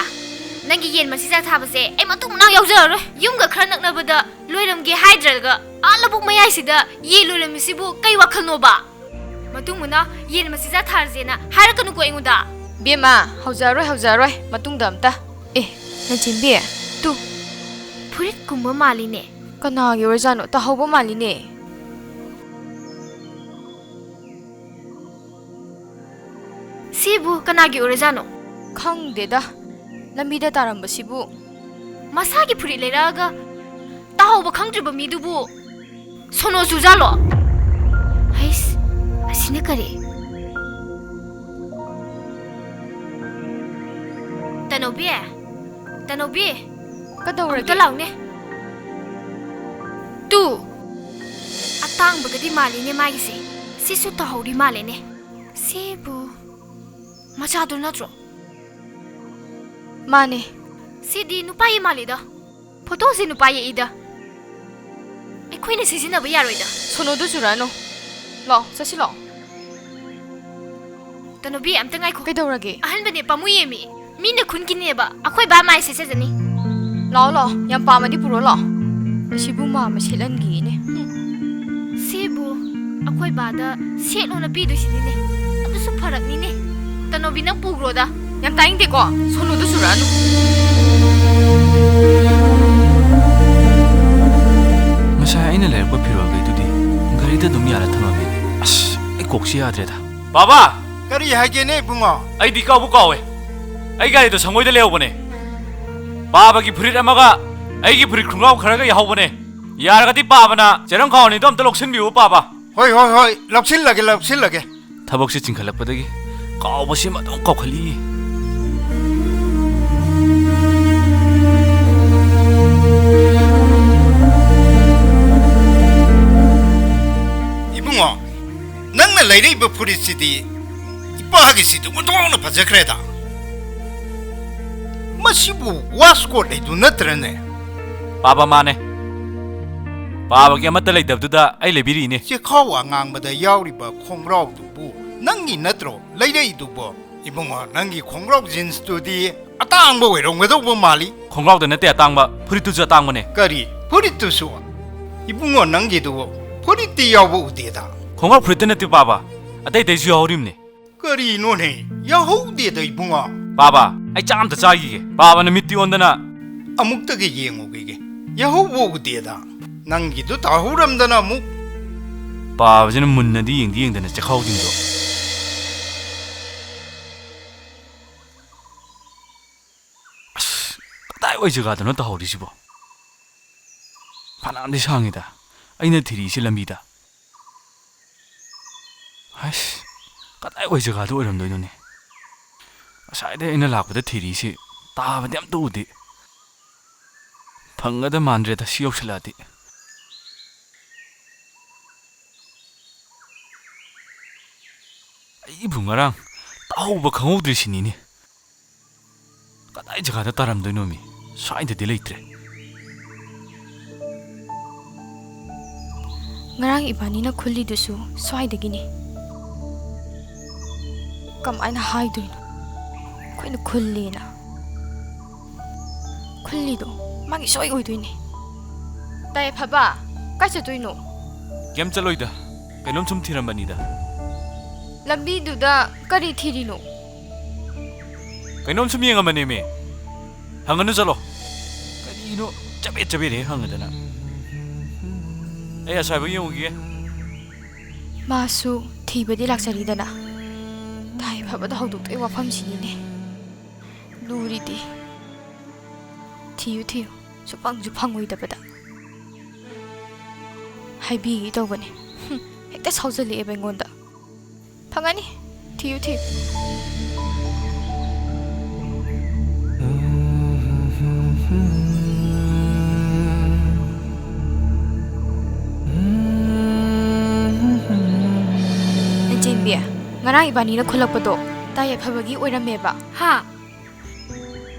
ꯅꯪꯒꯤ ꯌꯦꯟ ꯃꯆꯤꯟꯖꯥꯛ ꯊꯥꯕꯁꯦ ꯑꯩ ꯃꯇꯨꯡ ꯃꯅꯥꯎ ꯌꯥꯎꯖꯔꯔꯣꯏ꯫ ꯌꯨꯝꯒ ꯈꯔ ꯅꯛꯅꯕꯗ ꯂꯣꯏꯔꯝꯒꯦ ꯍꯥꯏꯗ꯭ꯔꯒ ꯑꯥ ꯂꯧꯕꯨꯛ ꯃꯌꯥꯏꯁꯤꯗ ꯌꯦꯟ ꯂꯣꯏꯔꯝꯃꯤꯁꯤꯕꯨ ꯀꯩ ꯋꯥꯈꯜꯅꯣꯕ? ꯃꯇꯨꯡ ꯃꯅꯥꯎ ꯌꯦꯟ ꯃꯆꯤꯟꯖꯥꯛ ꯊꯥꯔꯁꯦꯅ ꯍꯥꯏꯔꯛꯀꯅꯨꯀꯣ ꯑꯩꯉꯣꯟꯗ꯫ ꯕꯦꯝꯃ, ꯍꯧꯖꯔꯔꯣꯏ, ꯍꯧꯖꯔꯔꯣꯏ, ꯃꯇꯨꯡꯗ ꯑꯝꯇ꯫ ꯑꯦ, ꯅꯆꯦꯝꯕꯤ, ꯇꯨ꯫ ꯐꯨꯔꯤꯠꯀꯨꯝꯕ ꯃꯥꯜꯂꯤꯅꯦ꯫ ꯀꯅꯥꯒꯤ ꯑꯣꯏꯔꯖꯥꯠꯅꯣ? ꯇꯥꯍꯧꯕ ꯃꯥꯜꯂꯤꯅꯦ꯫ ꯁꯤꯕꯨ ꯀꯅꯥꯒꯤ ꯑꯣꯏꯔꯖꯥꯠꯅꯣ? ꯈꯪꯗꯦꯗ, ꯂꯝꯕꯤꯗ ꯇꯥꯔꯝꯕꯁꯤꯕꯨ꯫ ꯃꯁꯥꯒꯤ ꯐꯨꯔꯤꯠ ꯂꯩꯔꯛꯑꯒ ꯇꯥꯍꯧꯕ ꯈꯪꯗ꯭ꯔꯤꯕ ꯃꯤꯗꯨꯕꯨ ꯁꯣꯅꯣ ꯆꯨꯖꯥꯠꯂꯣ? ꯍꯩꯁ, ꯑꯁꯤꯅ ꯀꯔꯤ? ꯇꯅꯧꯕꯤ, ꯇꯅꯧꯕꯤ, ꯀꯩꯗꯧꯔꯒꯦ? ꯑꯝꯇ ꯂꯥꯎꯅꯦ꯫ ꯇꯨ, ꯑꯇꯥꯡꯕꯒꯗꯤ ꯃꯥꯜꯂꯤꯅꯦ ꯃꯥꯒꯤꯁꯦ꯫ ꯁꯤꯁꯨ ꯇꯧꯍꯧꯔꯤ ꯃꯥꯜꯂꯦꯅꯦ꯫ ꯁꯤꯕꯨ ꯃꯆꯥꯗꯨ ꯅꯠꯇ꯭ꯔꯣ? ꯃꯥꯅꯦ꯫ ꯁꯤꯗꯤ ꯅꯨꯄꯥ ꯌꯦꯛ ꯃꯥꯜꯂꯤꯗ꯫ ꯐꯣꯇꯣꯁꯤ ꯅꯨꯄꯥ ꯌꯦꯛꯏꯗ꯫ ꯑꯩꯈꯣꯏꯅ ꯁꯤꯖꯤꯟꯅꯕ ꯌꯥꯔꯣꯏꯗ꯫ ꯁꯣꯅꯣꯗꯨ ꯆꯨꯔꯛꯑꯅꯨ꯫ ꯂꯥꯛꯑꯣ, ꯆꯠꯁꯤ ꯂꯥꯛꯑꯣ꯫ ꯇꯅꯨꯕꯤ, ꯑꯝꯇ ꯉꯥꯏꯈꯣ꯫ ꯀꯩꯗꯧꯔꯒꯦ? ꯑꯍꯟꯕꯅꯦ, ꯄꯥꯝꯃꯨꯏꯌꯦ ꯃꯤ꯫ ꯃꯤꯅ ꯈꯨꯟꯒꯤꯅꯦꯕ꯫ ꯑꯩꯈꯣꯏ ꯕꯥ ꯃꯥꯏ ꯁꯦꯠꯆꯖꯅꯤ꯫ ꯂꯥꯛꯑꯣ, ꯂꯥꯛꯑꯣ꯫ ꯌꯥꯝ ꯄꯥꯝꯃꯗꯤ ꯄꯨꯔꯛꯑꯣ ꯂꯥꯛꯑꯣ꯫ ꯑꯁꯤꯕꯨ ꯃꯥ ꯑꯃ ꯁꯦꯠꯍꯟꯈꯤꯅꯦ꯫ ꯍꯨꯝ꯫ ꯑꯩꯈꯣꯏ ꯕꯥꯗ ꯁꯦꯠꯂꯣꯅ ꯄꯤꯗꯣꯏꯁꯤꯅꯤꯅꯦ꯫ ꯑꯗꯨꯁꯨ ꯐꯔꯛꯅꯤꯅꯦ꯫ ꯇꯅꯣꯕꯤ, ꯅꯪ ꯄꯨꯈ꯭ꯔꯣꯗ꯫ ꯌꯥꯝ ꯇꯥꯅꯤꯡꯗꯦꯀꯣ, ꯁꯣꯅꯨꯗ ꯆꯨꯔꯛꯑꯅꯨ꯫ ꯉꯁꯥꯏ ꯑꯩꯅ ꯂꯩꯔꯛꯄ ꯐꯤꯔꯣꯜꯈꯩꯗꯨꯗꯤ ꯒꯥꯔꯤꯗ ꯑꯗꯨꯝ ꯌꯥꯜꯂ ꯊꯝꯃꯝꯃꯤꯅꯦ꯫ ꯑꯁ, ꯑꯩ ꯀꯣꯛꯁꯤ ꯌꯥꯗ꯭ꯔꯦꯗ꯫ ꯕꯥꯕꯥ! ꯀꯔꯤ ꯍꯥꯏꯒꯦꯅꯦ ꯏꯕꯨꯡꯉꯣ? ꯑꯩꯗꯤ ꯀꯥꯎꯕꯨ ꯀꯥꯎꯋꯦ꯫ ꯑꯩ ꯒꯥꯔꯤꯗꯣ ꯁꯪꯒꯣꯏꯗ ꯂꯩꯍꯧꯕꯅꯦ꯫ ꯄꯥꯕꯒꯤ ꯐꯨꯔꯤꯠ ꯑꯃꯒ ꯑꯩꯒꯤ ꯐꯨꯔꯤꯠ ꯈꯣꯡꯒ꯭ꯔꯥꯎ ꯈꯔꯒ ꯌꯥꯎꯍꯧꯕꯅꯦ꯫ ꯌꯥꯔꯒꯗꯤ ꯄꯥꯕꯅ ꯆꯦꯔꯪ ꯈꯥꯎ ꯑꯅꯤꯗꯣ ꯑꯝꯇ ꯂꯧꯁꯤꯟꯕꯤꯌꯨ, ꯄꯥꯕ꯫ ꯍꯣꯏ, ꯍꯣꯏ, ꯍꯣꯏ, ꯂꯧꯁꯤꯜꯂꯒꯦ, ꯂꯧꯁꯤꯜꯂꯒꯦ꯫ ꯊꯕꯛꯁꯦ ꯆꯤꯟꯈꯠꯂꯛꯄꯗꯒꯤ ꯀꯥꯎꯕꯁꯤꯃ ꯑꯗꯨꯝ ꯀꯥꯎꯈꯠꯂꯤ꯫ ꯏꯕꯨꯡꯉꯣ, ꯅꯪꯅ ꯂꯩꯔꯛꯏꯕ ꯐꯨꯔꯤꯠꯁꯤꯗꯤ ꯏꯄꯥꯒꯤꯁꯤꯗꯤ ꯑꯣꯟꯊꯣꯛꯅ ꯐꯖꯈ꯭ꯔꯦꯗ꯫ ꯃꯁꯤꯕꯨ ꯋꯥꯁꯀꯣꯠ ꯂꯩꯗꯨ ꯅꯠꯇ꯭ꯔꯅꯦ? ꯄꯥꯕ, ꯃꯥꯅꯦ꯫ ꯄꯥꯕꯒꯤ ꯑꯃꯠꯇ ꯂꯩꯇꯕꯗꯨꯗ ꯑꯩ ꯂꯩꯕꯤꯔꯤꯅꯦ꯫ ꯆꯦꯈꯥꯎ ꯑꯉꯥꯡꯕꯗ ꯌꯥꯎꯔꯤꯕ ꯈꯣꯡꯒ꯭ꯔꯥꯎꯗꯨꯕꯨ ꯅꯪꯒꯤ ꯅꯠꯇ꯭ꯔꯣ ꯂꯩꯔꯛꯏꯗꯨꯕꯣ? ꯏꯕꯨꯡꯉꯣ, ꯅꯪꯒꯤ ꯈꯣꯡꯒ꯭ꯔꯥꯎ ꯖꯤꯟꯁꯇꯨꯗꯤ ꯑꯇꯥꯡꯕ ꯑꯣꯏꯔꯝꯒꯗꯧꯕ ꯃꯥꯜꯂꯤ꯫ ꯈꯣꯡꯒ꯭ꯔꯥꯎꯗ ꯅꯠꯇꯦ ꯑꯇꯥꯡꯕ, ꯐꯨꯔꯤꯠꯇꯨꯁꯨ ꯑꯇꯥꯡꯕꯅꯦ꯫ ꯀꯔꯤ? ꯐꯨꯔꯤꯠꯇꯨꯁꯨ? ꯏꯕꯨꯡꯉꯣ, ꯅꯪꯒꯤꯗꯨ ꯐꯨꯔꯤꯠꯇꯤ ꯌꯥꯎꯕ ꯎꯗꯦꯗ꯫ ꯈꯣꯡꯒ꯭ꯔꯥꯎ ꯐꯨꯔꯤꯠꯇ ꯅꯠꯇꯦ ꯄꯥꯕ, ꯑꯇꯩ ꯑꯇꯩꯁꯨ ꯌꯥꯎꯔꯤꯕꯅꯦ꯫ ꯀꯔꯤꯅꯣꯅꯦ? ꯌꯥꯍꯧꯗꯦꯗ ꯏꯕꯨꯡꯉꯣ꯫ ꯄꯥꯕ, ꯑꯩ ꯆꯥꯛ ꯑꯝꯇ ꯆꯥꯈꯤꯒꯦ꯫ ꯄꯥꯕꯅ ꯃꯤꯠꯇꯤ ꯑꯣꯟꯗꯅ꯫ ꯑꯃꯨꯛꯇꯒ ꯌꯦꯡꯉꯨꯈꯤꯒꯦ꯫ ꯌꯥꯍꯧꯕ ꯎꯗꯦꯗ꯫ ꯅꯪꯒꯤꯗꯨ ꯇꯥꯍꯧꯔꯝꯗꯅ ꯑꯃꯨꯛ꯫ ꯄꯥꯕꯁꯤꯅ ꯃꯨꯟꯅꯗꯤ ꯌꯦꯡꯗꯤ ꯌꯦꯡꯗꯅ ꯆꯦꯈꯥꯎꯁꯤꯡꯗꯣ꯫ ꯑꯁ, ꯀꯗꯥꯏ ꯋꯥꯏ ꯖꯒꯥꯗꯅꯣ ꯇꯥꯍꯧꯔꯤꯁꯤꯕꯣ? ꯐꯅꯌꯥꯝꯗꯤ ꯁꯥꯡꯉꯤꯗ꯫ ꯑꯩꯅ ꯊꯤꯔꯤꯁꯤ ꯂꯝꯕꯤꯗ꯫ ꯍꯩꯁ, ꯀꯗꯥꯏ ꯋꯥꯏ ꯖꯒꯥꯗ ꯑꯣꯏꯔꯝꯗꯣꯏꯅꯣꯅꯦ? ꯉꯁꯥꯏꯗꯩ ꯑꯩꯅ ꯂꯥꯛꯄꯗ ꯊꯤꯔꯤꯁꯤ ꯇꯥꯕꯗꯤ ꯑꯝꯇ ꯎꯗꯦ꯫ ꯐꯪꯒꯗ ꯃꯥꯟꯗ꯭ꯔꯦꯗ ꯁꯤ ꯌꯧꯁꯤꯜꯂꯛꯑꯗꯤ꯫ ꯑꯩꯕꯨ ꯉꯔꯥꯡ ꯇꯥꯍꯧꯕ ꯈꯪꯍꯧꯗ꯭ꯔꯤꯁꯤꯅꯤꯅꯦ꯫ ꯀꯗꯥꯏ ꯖꯒꯥꯗ ꯇꯥꯔꯝꯗꯣꯏꯅꯣꯃꯤ? ꯁ꯭ꯋꯥꯏꯗꯗꯤ ꯂꯩꯇ꯭ꯔꯦ꯫ ꯉꯔꯥꯡ ꯏꯕꯥꯅꯤꯅ ꯈꯨꯜꯂꯤꯗꯨꯁꯨ ꯁ꯭ꯋꯥꯏꯗꯒꯤꯅꯤ꯫ ꯀꯃꯥꯏꯅ ꯍꯥꯏꯗꯣꯏꯅꯣ? ꯑꯩꯈꯣꯏꯅ ꯈꯨꯜꯂꯦꯅ꯫ ꯈꯨꯜꯂꯤꯗꯣ ꯃꯥꯒꯤ ꯁꯣꯏ ꯑꯣꯏꯗꯣꯏꯅꯦ꯫ ꯇꯥꯏ ꯐꯕ, ꯀꯥꯏ ꯆꯠꯇꯣꯏꯅꯣ? ꯀꯩꯝ ꯆꯠꯂꯣꯏꯗ꯫ ꯀꯩꯅꯣꯝ ꯁꯨꯝ ꯊꯤꯔꯝꯕꯅꯤꯗ꯫ ꯂꯝꯕꯤꯗꯨꯗ ꯀꯔꯤ ꯊꯤꯔꯤꯅꯣ? ꯀꯩꯅꯣꯝ ꯁꯨꯝ ꯌꯦꯡꯉꯝꯕꯅꯦꯃꯤ꯫ ꯍꯪꯉꯅꯨ, ꯆꯠꯂꯣ꯫ ꯀꯔꯤꯅꯣ ꯆꯕꯦꯠ ꯆꯕꯦꯠ ꯍꯦꯛ ꯍꯪꯉꯗꯅ꯫ ꯑꯩ ꯑꯁ꯭ꯋꯥꯏꯐꯥꯎ ꯌꯦꯡꯉꯨꯈꯤꯒꯦ꯫ ꯃꯥꯁꯨ ꯊꯤꯕꯗꯤ ꯂꯥꯛꯆꯔꯤꯗꯅ꯫ ꯇꯥꯏ ꯐꯕꯗ ꯍꯧꯗꯣꯛꯇꯣꯏ ꯋꯥꯐꯝꯁꯤꯅꯤꯅꯦ꯫ ꯂꯨꯔꯤꯗꯤ꯫ ꯊꯤꯌꯨ, ꯊꯤꯌꯨ꯫ ꯁꯨꯐꯪꯁꯨ ꯐꯪꯉꯣꯏꯗꯕꯗ꯫ ꯍꯥꯏꯕꯤꯒꯦ ꯇꯧꯕꯅꯤ꯫ ꯍꯨꯝ, ꯍꯦꯛꯇ ꯁꯥꯎꯖꯜꯂꯛꯑꯦꯕ ꯑꯩꯉꯣꯟꯗ꯫ ꯐꯪꯉꯅꯤ꯫ ꯊꯤꯌꯨ, ꯊꯤꯌꯨ꯫ ꯂꯟꯆꯦꯟꯕꯤ, ꯉꯔꯥꯡ ꯏꯕꯥꯅꯤꯅ ꯈꯨꯜꯂꯛꯄꯗꯣ ꯇꯥ ꯌꯥꯏꯐꯕꯒꯤ ꯑꯣꯏꯔꯝꯃꯦꯕ꯫ ꯍꯥ?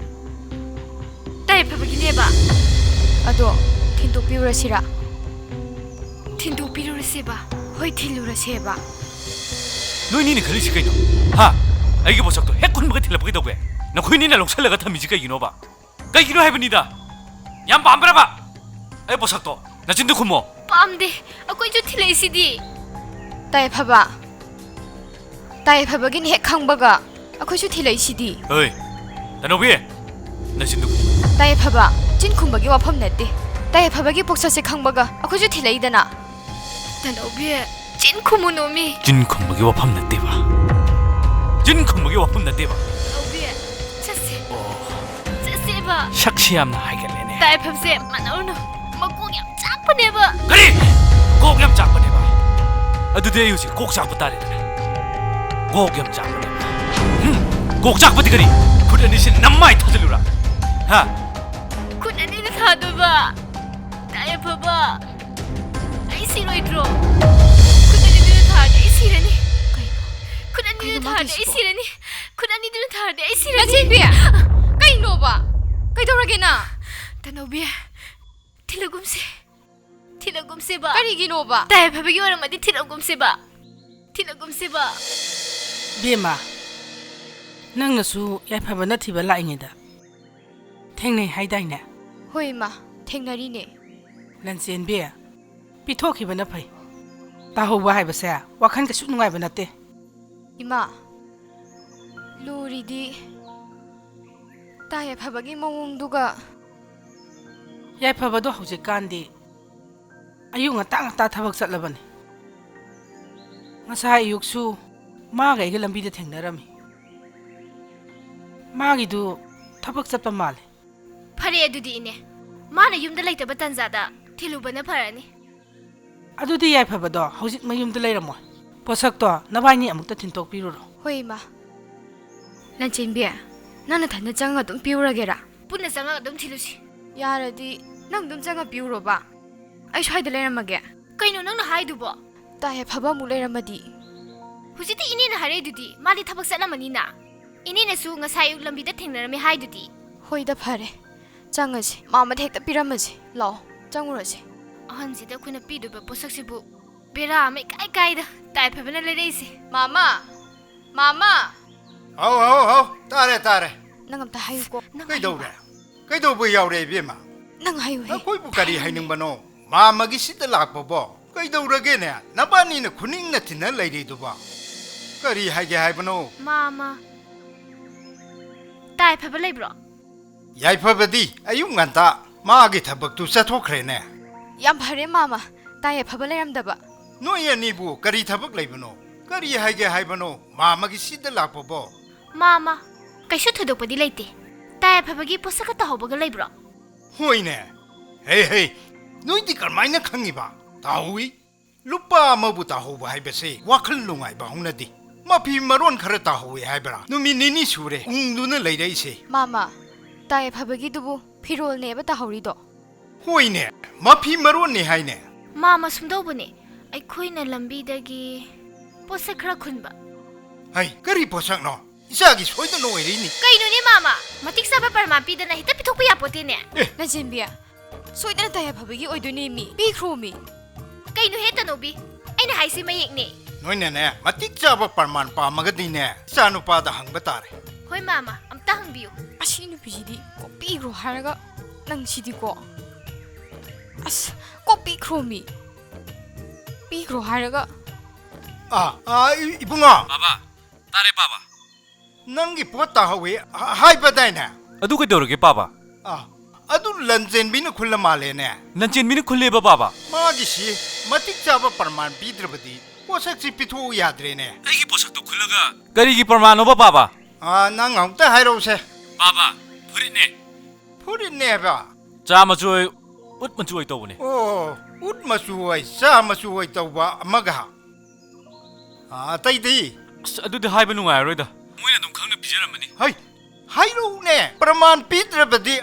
ꯇꯥ ꯌꯥꯏꯐꯕꯒꯤꯅꯦꯕ? ꯑꯗꯣ ꯊꯤꯟꯗꯣꯛꯄꯤꯔꯨꯔꯁꯤꯔꯥ? ꯊꯤꯟꯗꯣꯛꯄꯤꯔꯨꯔꯁꯦꯕ? ꯍꯣꯏ, ꯊꯤꯜꯂꯨꯔꯁꯦꯕ꯫ ꯅꯣꯏꯅꯤꯅ ꯈꯜꯂꯤꯁꯤ ꯀꯩꯅꯣ? ꯍꯥ? ꯑꯩꯒꯤ ꯄꯣꯠꯁꯛꯇꯣ ꯍꯦꯛ ꯈꯨꯟꯕꯒ ꯊꯤꯜꯂꯛꯄ ꯀꯩꯗꯧꯒꯦ? ꯅꯈꯣꯏꯅꯤꯅ ꯂꯧꯁꯜꯂꯒ ꯊꯝꯃꯤꯁꯤ ꯀꯩꯒꯤꯅꯣꯕ? ꯀꯩꯒꯤꯅꯣ ꯍꯥꯏꯕꯅꯤꯗ? ꯌꯥꯝ ꯄꯥꯝꯕ꯭ꯔꯕ? ꯑꯩ ꯄꯣꯠꯁꯛꯇꯣ ꯅꯆꯤꯟꯗꯨ ꯈꯨꯝꯃꯣ꯫ ꯄꯥꯝꯗꯦ, ꯑꯩꯈꯣꯏꯁꯨ ꯊꯤꯜꯂꯛꯏꯁꯤꯗꯤ꯫ ꯇꯥ ꯌꯥꯏꯐꯕ, ꯇꯥ ꯌꯥꯏꯐꯕꯒꯤꯅꯤ ꯍꯦꯛ ꯈꯪꯕꯒ ꯑꯩꯈꯣꯏꯁꯨ ꯊꯤꯜꯂꯛꯏꯁꯤꯗꯤ꯫ ꯍꯣꯏ, ꯇꯅꯧꯕꯤ, ꯅꯆꯤꯟꯗꯨ ꯈꯨꯝꯃꯨ꯫ ꯇꯥ ꯌꯥꯏꯐꯕ, ꯆꯤꯟ ꯈꯨꯝꯕꯒꯤ ꯋꯥꯐꯝ ꯅꯠꯇꯦ꯫ ꯇꯥ ꯌꯥꯏꯐꯕꯒꯤ ꯄꯣꯛꯆꯠꯁꯦ ꯈꯪꯕꯒ ꯑꯩꯈꯣꯏꯁꯨ ꯊꯤꯜꯂꯛꯏꯗꯅ꯫ ꯇꯅꯧꯕꯤ, ꯆꯤꯟ ꯈꯨꯝꯃꯨꯅꯣꯃꯤ꯫ ꯆꯤꯟ ꯈꯨꯝꯕꯒꯤ ꯋꯥꯐꯝ ꯅꯠꯇꯦꯕ꯫ ꯆꯤꯟ ꯈꯨꯝꯕꯒꯤ ꯋꯥꯐꯝ ꯅꯠꯇꯦꯕ꯫ ꯇꯅꯧꯕꯤ, ꯆꯠꯁꯦ꯫ ꯑꯣ꯫ ꯆꯠꯁꯦꯕ꯫ ꯁꯛꯁꯤ ꯌꯥꯝꯅ ꯍꯥꯏꯒꯠꯂꯦꯅꯦ꯫ ꯇꯥ ꯌꯥꯏꯐꯕꯁꯦ ꯃꯥꯟꯅꯔꯨꯅꯨ꯫ ꯃꯀꯣꯛ ꯌꯥꯝ ꯆꯥꯛꯄꯅꯦꯕ꯫ ꯀꯔꯤ? ꯀꯣꯛ ꯌꯥꯝ ꯆꯥꯛꯄꯅꯦꯕ? ꯑꯗꯨꯗꯤ ꯑꯩ ꯍꯧꯖꯤꯛ ꯀꯣꯛ ꯆꯥꯛꯄ ꯇꯥꯔꯦꯗꯅ꯫ ꯀꯣꯛ ꯌꯥꯝ ꯆꯥꯛꯄꯅꯦꯕ꯫ ꯍꯨꯝ, ꯀꯣꯛ ꯆꯥꯛꯄꯗꯤ ꯀꯔꯤ? ꯈꯨꯠ ꯑꯅꯤꯁꯤ ꯅꯃꯥꯏ ꯊꯥꯖꯤꯜꯂꯨꯔꯥ? ꯍꯥ? ꯈꯨꯠ ꯑꯅꯤꯅ ꯊꯥꯗꯣꯏꯕ? ꯇꯥ ꯌꯥꯏꯐꯕ, ꯑꯩ ꯁꯤꯔꯣꯏꯗ꯭ꯔꯣ? ꯈꯨꯠ ꯑꯅꯤꯗꯨꯅ ꯊꯥꯔꯗꯤ ꯑꯩ ꯁꯤꯔꯅꯤ꯫ ꯀꯩꯅꯣ? ꯈꯨꯠ ꯑꯅꯤꯗꯨꯅ ꯀꯩꯅꯣ ꯃꯥ ꯊꯥꯔꯗꯤ ꯑꯩ ꯇꯧꯔꯤꯁꯤꯕꯣ? ꯁꯤꯔꯅꯤ꯫ ꯈꯨꯠ ꯑꯅꯤꯗꯨꯅ ꯊꯥꯔꯗꯤ ꯑꯩ ꯁꯤꯔꯅꯤ꯫ ꯂꯟꯆꯦꯟꯕꯤ! ꯀꯩꯅꯣꯕ? ꯀꯩꯗꯧꯔꯒꯦ ꯅꯪ? ꯇꯅꯧꯕꯤ, ꯊꯤꯜꯂꯒꯨꯝꯁꯦ꯫ ꯊꯤꯜꯂꯒꯨꯝꯁꯦꯕ꯫ ꯀꯔꯤꯒꯤꯅꯣꯕ? ꯇꯥ ꯌꯥꯏꯐꯕꯒꯤ ꯑꯣꯏꯔꯝꯃꯗꯤ ꯊꯤꯜꯂꯒꯨꯝꯁꯦꯕ꯫ ꯊꯤꯜꯂꯒꯨꯝꯁꯦꯕ꯫ ꯕꯦꯝꯃ, ꯅꯪꯅꯁꯨ ꯌꯥꯏꯐꯕꯅ ꯊꯤꯕ ꯂꯥꯛꯏꯉꯩꯗ ꯊꯦꯡꯅꯩ ꯍꯥꯏꯗꯥꯏꯅꯦ? ꯍꯣꯏ, ꯏꯃꯥ, ꯊꯦꯡꯅꯔꯤꯅꯦ꯫ ꯂꯟꯆꯦꯟꯕꯤ, ꯄꯤꯊꯣꯛꯈꯤꯕꯅ ꯐꯩ꯫ ꯇꯥꯍꯧꯕ ꯍꯥꯏꯕꯁꯦ ꯋꯥꯈꯜ ꯀꯩꯁꯨ ꯅꯨꯡꯉꯥꯏꯕ ꯅꯠꯇꯦ꯫ ꯏꯃꯥ, ꯂꯨꯔꯤꯗꯤ ꯇꯥ ꯌꯥꯏꯐꯕꯒꯤ ꯃꯑꯣꯡꯗꯨꯒ꯫ ꯌꯥꯏꯐꯕꯗꯣ ꯍꯧꯖꯤꯛꯀꯥꯟꯗꯤ ꯑꯌꯨꯛ ꯉꯟꯇꯥ ꯉꯟꯇꯥ ꯊꯕꯛ ꯆꯠꯂꯕꯅꯤ꯫ ꯉꯁꯥꯏ ꯑꯌꯨꯛꯁꯨ ꯃꯥꯒ ꯑꯩꯒ ꯂꯝꯕꯤꯗ ꯊꯦꯡꯅꯔꯝꯃꯤ꯫ ꯃꯥꯒꯤꯗꯨ ꯊꯕꯛ ꯆꯠꯄ ꯃꯥꯜꯂꯦ꯫ ꯐꯔꯦ ꯑꯗꯨꯗꯤ ꯏꯅꯦ, ꯃꯥꯅ ꯌꯨꯝꯗ ꯂꯩꯇꯕ ꯇꯟꯖꯥꯗ ꯊꯤꯜꯂꯨꯕꯅ ꯐꯔꯅꯤ꯫ ꯑꯗꯨꯗꯤ ꯌꯥꯏꯐꯕꯗꯣ ꯍꯧꯖꯤꯛ ꯃꯌꯨꯝꯗ ꯂꯩꯔꯝꯃꯣꯏ꯫ ꯄꯣꯠꯁꯛꯇꯣ ꯅꯕꯥꯏꯅꯤ ꯑꯃꯨꯛꯇ ꯊꯤꯟꯇꯣꯛꯄꯤꯔꯨꯔꯣ꯫ ꯍꯣꯏ ꯏꯃꯥ꯫ ꯂꯟꯆꯦꯟꯕꯤ, ꯅꯪ ꯅꯊꯟꯗ ꯆꯪꯉ ꯑꯗꯨꯝ ꯄꯤꯔꯨꯔꯒꯦꯔꯥ? ꯄꯨꯟꯅ ꯆꯪꯉꯒ ꯑꯗꯨꯝ ꯊꯤꯜꯂꯨꯁꯤ꯫ ꯌꯥꯔꯗꯤ ꯅꯪ ꯑꯗꯨꯝ ꯆꯪꯉ ꯄꯤꯔꯨꯔꯣꯕ꯫ ꯑꯩ ꯁ꯭ꯋꯥꯏꯗ ꯂꯩꯔꯝꯃꯒꯦ꯫ ꯀꯩꯅꯣ ꯅꯪꯅ ꯍꯥꯏꯗꯨꯕꯣ? ꯇꯥ ꯌꯥꯏꯐꯕ ꯑꯃꯨꯛ ꯂꯩꯔꯝꯃꯗꯤ? ꯍꯧꯖꯤꯛꯇꯤ ꯏꯅꯦꯅ ꯍꯥꯏꯔꯛꯏꯗꯨꯗꯤ ꯃꯥꯗꯤ ꯊꯕꯛ ꯆꯠꯂꯝꯃꯅꯤꯅ꯫ ꯏꯅꯦꯅꯁꯨ ꯉꯁꯥꯏ ꯑꯌꯨꯛ ꯂꯝꯕꯤꯗ ꯊꯦꯡꯅꯔꯝꯃꯦ ꯍꯥꯏꯗꯨꯗꯤ꯫ ꯍꯣꯏꯗ ꯐꯔꯦ, ꯆꯪꯉꯁꯤ꯫ ꯃꯥꯃꯗ ꯍꯦꯛꯇ ꯄꯤꯔꯝꯃꯁꯤ꯫ ꯂꯥꯛꯑꯣ, ꯆꯪꯉꯨꯔꯁꯤ꯫ ꯑꯍꯟꯁꯤꯗ ꯑꯩꯈꯣꯏꯅ ꯄꯤꯗꯣꯏꯕ ꯄꯣꯠꯁꯛꯁꯤꯕꯨ ꯕꯦꯔꯥ ꯑꯃ ꯏꯀꯥꯏ ꯀꯥꯏꯗ꯫ ꯇꯥ ꯌꯥꯏꯐꯕꯅ ꯂꯩꯔꯛꯏꯁꯦ꯫ ꯃꯥꯃ! ꯃꯥꯃ! ꯍꯥꯎ ꯍꯥꯎ ꯍꯥꯎ, ꯇꯥꯔꯦ ꯇꯥꯔꯦ꯫ ꯅꯪ ꯑꯝꯇ ꯍꯥꯏꯌꯨꯀꯣ꯫ ꯅꯪ ꯀꯩꯗꯧꯔꯦ? ꯍꯥꯏꯌꯨꯕ꯫ ꯀꯩꯗꯧꯕ ꯌꯥꯎꯔꯦ ꯏꯕꯦꯝꯃ? ꯅꯪ ꯍꯥꯏꯌꯨꯍꯦ꯫ ꯅꯈꯣꯏꯕꯨ ꯀꯔꯤ ꯍꯥꯏꯅꯤꯡꯕꯅꯣ? ꯃꯥꯃꯒꯤ ꯁꯤꯗ ꯂꯥꯛꯄꯕꯣ? ꯀꯩꯗꯧꯔꯒꯦꯅꯦ? ꯅꯕꯥꯅꯤꯅ ꯈꯨꯅꯤꯡꯅ ꯊꯤꯟꯅ ꯂꯩꯔꯤꯗꯨꯕꯣ? ꯀꯔꯤ ꯍꯥꯏꯒꯦ ꯍꯥꯏꯕꯅꯣ? ꯃꯥꯃ, ꯇꯥ ꯌꯥꯏꯐꯕ ꯂꯩꯕ꯭ꯔꯣ? ꯌꯥꯏꯐꯕꯗꯤ ꯑꯌꯨꯛ ꯉꯟꯇꯥ ꯃꯥꯒꯤ ꯊꯕꯛꯇꯨ ꯆꯠꯊꯣꯛꯈ꯭ꯔꯦꯅꯦ꯫ ꯌꯥꯝ ꯐꯔꯦ ꯃꯥꯃ, ꯇꯥ ꯌꯥꯏꯐꯕ ꯂꯩꯔꯝꯗꯕ꯫ ꯅꯣꯏ ꯑꯅꯤꯕꯨ ꯀꯔꯤ ꯊꯕꯛ ꯂꯩꯕꯅꯣ? ꯀꯔꯤ ꯍꯥꯏꯒꯦ ꯍꯥꯏꯕꯅꯣ ꯃꯥꯃꯒꯤ ꯁꯤꯗ ꯂꯥꯛꯄꯕꯣ? ꯃꯥꯃ, ꯀꯩꯁꯨ ꯊꯣꯏꯗꯣꯛꯄꯗꯤ ꯂꯩꯇꯦ꯫ ꯇꯥ ꯌꯥꯏꯐꯕꯒꯤ ꯄꯣꯠꯁꯛꯀ ꯇꯥꯍꯧꯕꯒ ꯂꯩꯕ꯭ꯔꯣ? ꯍꯣꯏꯅꯦ꯫ ꯍꯦ ꯍꯦ, ꯅꯣꯏꯗꯤ ꯀꯔꯝꯍꯥꯏꯅ ꯈꯪꯉꯤꯕ? ꯇꯥꯍꯧꯏ꯫ ꯂꯨꯄꯥ ꯑꯃꯕꯨ ꯇꯥꯍꯧꯕ ꯍꯥꯏꯕꯁꯦ ꯋꯥꯈꯜ ꯅꯨꯡꯉꯥꯏꯕ ꯍꯧꯅꯗꯦ꯫ ꯃꯐꯤ ꯃꯔꯣꯟ ꯈꯔ ꯇꯥꯍꯧꯏ ꯍꯥꯏꯕ꯭ꯔꯥ? ꯅꯨꯃꯤꯠ ꯅꯤꯅꯤ ꯁꯨꯔꯦ ꯎꯪꯗꯨꯅ ꯂꯩꯔꯛꯏꯁꯦ꯫ ꯃꯥꯃ, ꯇꯥ ꯌꯥꯏꯐꯕꯒꯤꯗꯨꯕꯨ ꯐꯤꯔꯣꯜꯅꯦꯕ ꯇꯥꯍꯧꯔꯤꯗꯣ? ꯍꯣꯏꯅꯦ, ꯃꯐꯤ ꯃꯔꯣꯟꯅꯤ ꯍꯥꯏꯅꯦ꯫ ꯃꯥꯃ, ꯁꯨꯝꯗꯧꯕꯅꯦ, ꯑꯩꯈꯣꯏꯅ ꯂꯝꯕꯤꯗꯒꯤ ꯄꯣꯠꯁꯛ ꯈꯔ ꯈꯨꯟꯕ꯫ ꯍꯩ, ꯀꯔꯤ ꯄꯣꯠꯁꯛꯅꯣ? ꯏꯆꯥꯒꯤ ꯁꯣꯏꯗꯅ ꯑꯣꯏꯔꯤꯅꯤ꯫ ꯀꯩꯅꯣꯅꯦ ꯃꯥꯃ, ꯃꯇꯤꯛ ꯆꯥꯕ ꯄ꯭ꯔꯃꯥꯟ ꯄꯤꯗꯅ ꯍꯦꯛꯇ ꯄꯤꯊꯣꯛꯄ ꯌꯥꯄꯣꯠꯇꯦꯅꯦ꯫ ꯂꯟꯆꯦꯟꯕꯤ, ꯁꯣꯏꯗꯅ ꯇꯥ ꯌꯥꯏꯐꯕꯒꯤ ꯑꯣꯏꯗꯣꯏꯅꯦ ꯃꯤ꯫ ꯄꯤꯈ꯭ꯔꯣ ꯃꯤ꯫ ꯀꯩꯅꯣꯍꯦ ꯇꯅꯧꯕꯤ, ꯑꯩꯅ ꯍꯥꯏꯁꯤ ꯃꯌꯦꯛꯅꯦ꯫ ꯅꯣꯏꯅꯅꯦ, ꯃꯇꯤꯛ ꯆꯥꯕ ꯄ꯭ꯔꯃꯥꯟ ꯄꯥꯝꯃꯒꯗꯤꯅꯦ, ꯏꯆꯥꯅꯨꯄꯥꯗ ꯍꯪꯕ ꯇꯥꯔꯦ꯫ ꯍꯣꯏ ꯃꯥꯃ, ꯑꯝꯇ ꯍꯪꯕꯤꯌꯨ꯫ ꯑꯁꯤ ꯅꯨꯄꯤꯁꯤꯗꯤ ꯀꯣꯛ ꯄꯤꯈ꯭ꯔꯣ ꯍꯥꯏꯔꯒ ꯅꯪ ꯁꯤꯗꯤꯀꯣ꯫ ꯑꯁ, ꯀꯣꯛ ꯄꯤꯈ꯭ꯔꯣ ꯃꯤ꯫ ꯄꯤꯈ꯭ꯔꯣ ꯍꯥꯏꯔꯒ꯫ ꯑꯥ, ꯑꯥ, ꯏ-, ꯏꯕꯨꯡꯉꯣ꯫ ꯄꯥꯕ, ꯇꯥꯔꯦ ꯄꯥꯕ꯫ ꯅꯪꯒꯤ ꯄꯣꯠ ꯇꯥꯍꯧꯋꯤ ꯍꯥ-, ꯍꯥꯏꯕꯗꯥꯏꯅꯦ? ꯑꯗꯨ ꯀꯩꯗꯧꯔꯒꯦ ꯄꯥꯕ? ꯑꯥ, ꯑꯗꯨ ꯂꯟꯆꯦꯟꯕꯤꯅ ꯈꯨꯜꯂ ꯃꯥꯜꯂꯦꯅꯦ꯫ ꯂꯟꯆꯦꯟꯕꯤꯅ ꯈꯨꯜꯂꯦꯕ ꯄꯥꯕ? ꯃꯥꯒꯤꯁꯤ ꯃꯇꯤꯛ ꯆꯥꯕ ꯄ꯭ꯔꯃꯥꯟ ꯄꯤꯗ꯭ꯔꯕꯗꯤ ꯄꯣꯠꯁꯛꯁꯤ ꯄꯤꯊꯣꯛꯎ ꯌꯥꯗ꯭ꯔꯦꯅꯦ꯫ ꯑꯩꯒꯤ ꯄꯣꯠꯁꯛꯇꯣ ꯈꯨꯜꯂꯒ ꯀꯔꯤꯒꯤ ꯄ꯭ꯔꯃꯥꯟꯅꯣꯕ ꯄꯥꯕ? ꯑꯥ, ꯅꯪ ꯑꯃꯨꯛꯇ ꯍꯥꯏꯔꯛꯎꯁꯦ꯫ ꯄꯥꯕ, ꯐꯨꯔꯤꯠꯅꯦ꯫ ꯐꯨꯔꯤꯠꯅꯦꯕ? ꯆꯥ ꯃꯆꯨ ꯑꯣꯏ, ꯎꯠ ꯃꯆꯨ ꯑꯣꯏ ꯇꯧꯕꯅꯦ꯫ ꯑꯣ, ꯎꯠ ꯃꯆꯨ ꯑꯣꯏ, ꯆꯥ ꯃꯆꯨ ꯑꯣꯏ ꯇꯧꯕ ꯑꯃꯒ꯫ ꯑꯥ, ꯑꯇꯩꯗꯤ? ꯑꯁ, ꯑꯗꯨꯗꯤ ꯍꯥꯏꯕ ꯅꯨꯡꯉꯥꯏꯔꯔꯣꯏꯗ꯫ ꯃꯣꯏꯅ ꯑꯗꯨꯝ ꯈꯪꯅ ꯄꯤꯖꯔꯝꯃꯅꯤ꯫ ꯍꯩ, ꯍꯥꯏꯔꯛꯎꯅꯦ꯫ ꯄ꯭ꯔꯃꯥꯟ ꯄꯤꯗ꯭ꯔꯕꯗꯤ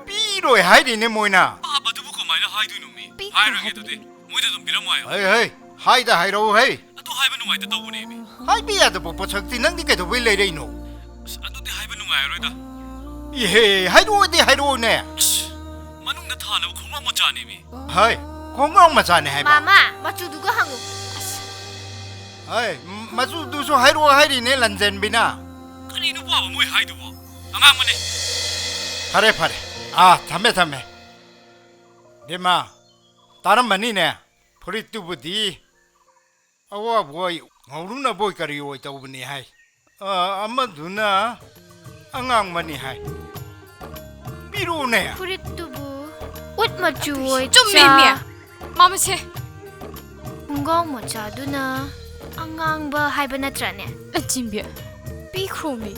ꯄꯤꯔꯣꯏ ꯍꯥꯏꯔꯤꯅꯦ ꯃꯣꯏꯅ꯫ ꯄꯥꯕꯗꯨꯕꯨ ꯀꯃꯥꯏꯅ ꯍꯥꯏꯗꯣꯏꯅꯣ ꯃꯤ? ꯄꯤꯈ꯭ꯔꯣ ꯍꯥꯏꯔꯒꯦ ꯑꯗꯨꯗꯤ꯫ ꯍꯥꯏꯕꯅꯦ꯫ ꯃꯣꯏꯗ ꯑꯗꯨꯝ ꯄꯤꯔꯝꯃꯣ ꯍꯥꯏꯌꯣ꯫ ꯍꯩ, ꯍꯩ, ꯍꯥꯏꯗ ꯍꯥꯏꯔꯛꯎ ꯍꯩ꯫ ꯑꯗꯨ ꯍꯥꯏꯕ ꯅꯨꯡꯉꯥꯏꯇ ꯇꯧꯕꯅꯦꯃꯤ꯫ ꯍꯥꯏꯕ ꯌꯥꯗꯕ ꯄꯣꯠꯁꯛꯇꯤ ꯅꯪꯗꯤ ꯀꯩꯗꯧꯕꯩ ꯂꯩꯔꯛꯏꯅꯣ? ꯑꯁ, ꯑꯗꯨꯗꯤ ꯍꯥꯏꯕ ꯅꯨꯡꯉꯥꯏꯔꯔꯣꯏꯗ꯫ ꯏꯍꯦ, ꯍꯥꯏꯔꯛꯑꯣꯗꯤ ꯍꯥꯏꯔꯛꯑꯣꯅꯦ꯫ ꯑꯁ, ꯃꯅꯨꯡꯗ ꯊꯥꯅꯕ ꯈꯣꯡꯒ꯭ꯔꯥꯎ ꯃꯆꯥꯅꯦꯃꯤ꯫ ꯍꯩ, ꯈꯣꯡꯒ꯭ꯔꯥꯎ ꯃꯆꯥꯅꯦ ꯍꯥꯏꯕ? ꯃꯥꯃꯥ, ꯃꯆꯨꯗꯨꯒ ꯍꯪꯉꯨ꯫ ꯑꯁ꯫ ꯍꯩ, ꯃꯆꯨꯗꯨꯁꯨ ꯍꯥꯏꯔꯛꯑꯣ ꯍꯥꯏꯔꯤꯅꯦ ꯂꯟꯖꯦꯟꯕꯤꯅ꯫ ꯀꯔꯤꯅꯣ ꯄꯥꯕ ꯃꯣꯏ ꯍꯥꯏꯗꯨꯕꯣ? ꯑꯉꯥꯡꯕꯅꯦ꯫ ꯐꯔꯦ, ꯐꯔꯦ꯫ ꯑꯥ, ꯊꯝꯃꯦ, ꯊꯝꯃꯦ꯫ ꯕꯦꯝꯃ, ꯇꯥꯔꯝꯃꯅꯤꯅꯦ? ꯐꯨꯔꯤꯠꯇꯨꯕꯨꯗꯤ ꯑꯋꯥꯕ ꯑꯣꯏ, ꯉꯧꯔꯨꯅꯕ ꯑꯣꯏ ꯀꯔꯤ ꯑꯣꯏ ꯇꯧꯕꯅꯤ ꯍꯥꯏ꯫ ꯑ, ꯑꯃꯗꯨꯅ ꯑꯉꯥꯡꯕꯅꯤ ꯍꯥꯏ꯫ ꯄꯤꯔꯛꯎꯅꯦ꯫ ꯐꯨꯔꯤꯠꯇꯨꯕꯨ ꯎꯠ ꯃꯆꯨ ꯑꯣꯏ ꯆꯨꯝꯃꯦ, ꯆꯥ-, ꯃꯦꯝ꯫ ꯃꯥꯃꯁꯦ꯫ ꯈꯣꯡꯒ꯭ꯔꯥꯎ ꯃꯆꯥꯗꯨꯅ ꯑꯉꯥꯡꯕ ꯍꯥꯏꯕ ꯅꯠꯇ꯭ꯔꯅꯦ? ꯂꯟꯆꯦꯟꯕꯤ, ꯄꯤꯈ꯭ꯔꯣꯃꯤ꯫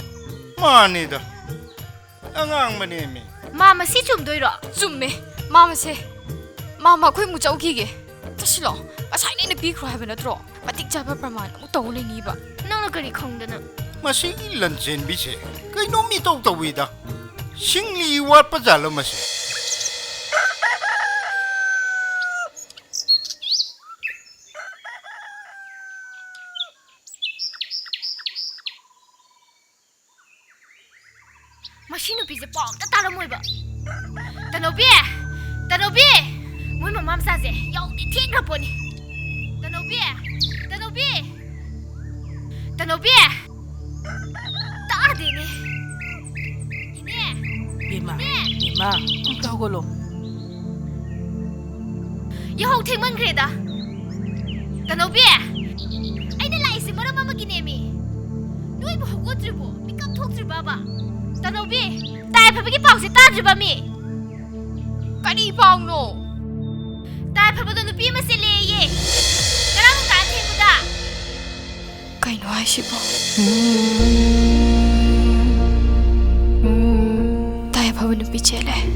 ꯃꯥꯅꯤꯗ꯫ ꯑꯉꯥꯡꯕꯅꯦꯃꯤ꯫ ꯃꯥ ꯃꯁꯤ ꯆꯨꯝꯗꯣꯏꯔꯣ? ꯆꯨꯝꯃꯦ꯫ ꯃꯥ ꯃꯁꯦ꯫ ꯃꯥ, ꯃꯥ, ꯑꯩꯈꯣꯏ ꯑꯃꯨꯛ ꯆꯠꯂꯨꯈꯤꯒꯦ꯫ ꯆꯠꯁꯤꯂꯣ꯫ ꯉꯁꯥꯏꯅ ꯑꯩꯅ ꯄꯤꯈ꯭ꯔꯣ ꯍꯥꯏꯕ ꯅꯠꯇ꯭ꯔꯣ? ꯃꯇꯤꯛ ꯆꯥꯕ ꯄ꯭ꯔꯃꯥꯟ ꯑꯃꯨꯛ ꯇꯧ ꯂꯩꯅꯤꯕ꯫ ꯅꯪꯅ ꯀꯔꯤ ꯈꯪꯗꯅ? ꯃꯁꯤꯒꯤ ꯂꯟꯆꯦꯟꯕꯤꯁꯦ ꯀꯩꯅꯣꯝ ꯏꯇꯧ ꯇꯧꯏꯗ꯫ ꯁꯤꯡꯂꯤ ꯋꯥꯠꯄ ꯖꯥꯠꯂꯣ ꯃꯁꯤ? ꯃꯁꯤ ꯅꯨꯄꯤꯁꯦ ꯄꯥꯎ ꯑꯝꯇ ꯇꯥꯔꯝꯃꯣꯏꯕ꯫ ꯇꯅꯧꯕꯤ! ꯇꯅꯧꯕꯤ! ꯃꯣꯏ ꯃꯃꯥ ꯃꯆꯥꯁꯦ ꯌꯥꯍꯧꯗꯤ ꯊꯦꯡꯈ꯭ꯔ ꯄꯣꯠꯅꯤ꯫ ꯇꯅꯧꯕꯤ! ꯇꯅꯧꯕꯤ! ꯇꯅꯧꯕꯤ! ꯇꯥꯗꯦꯅꯦ꯫ ꯏꯅꯦ! ꯕꯦꯝꯃ, ꯏꯅꯦ! ꯕꯦꯝꯃ, ꯑꯝꯇ ꯍꯧꯒꯠꯂꯣ꯫ ꯌꯥꯍꯧ ꯊꯦꯡꯃꯟꯈ꯭ꯔꯦꯗ꯫ ꯇꯅꯧꯕꯤ, ꯑꯩꯅ ꯂꯥꯛꯏꯁꯦ ꯃꯔꯝ ꯑꯃꯒꯤꯅꯦꯃꯤ꯫ ꯅꯣꯏꯕꯨ ꯍꯧꯒꯠꯇ꯭ꯔꯤꯕꯣ? ꯃꯤꯀꯞ ꯊꯣꯛꯇ꯭ꯔꯤꯕꯕ? ꯇꯅꯧꯕꯤ, ꯇꯥꯏ ꯐꯕꯒꯤ ꯄꯥꯎꯁꯦ ꯇꯥꯗ꯭ꯔꯤꯕ ꯃꯤ? ꯀꯔꯤ ꯄꯥꯎꯅꯣ? ꯇꯥꯏ ꯐꯕꯗꯣ ꯅꯨꯄꯤ ꯑꯃ ꯆꯦꯜꯂꯦꯌꯦ, ꯉꯔꯥꯡ ꯅꯨꯡꯗꯥꯡ ꯊꯦꯡꯕꯗ꯫ ꯀꯩꯅꯣ ꯍꯥꯏꯁꯤꯕꯣ? ꯇꯥꯏ ꯐꯕ ꯅꯨꯄꯤ ꯆꯦꯜꯂꯦ꯫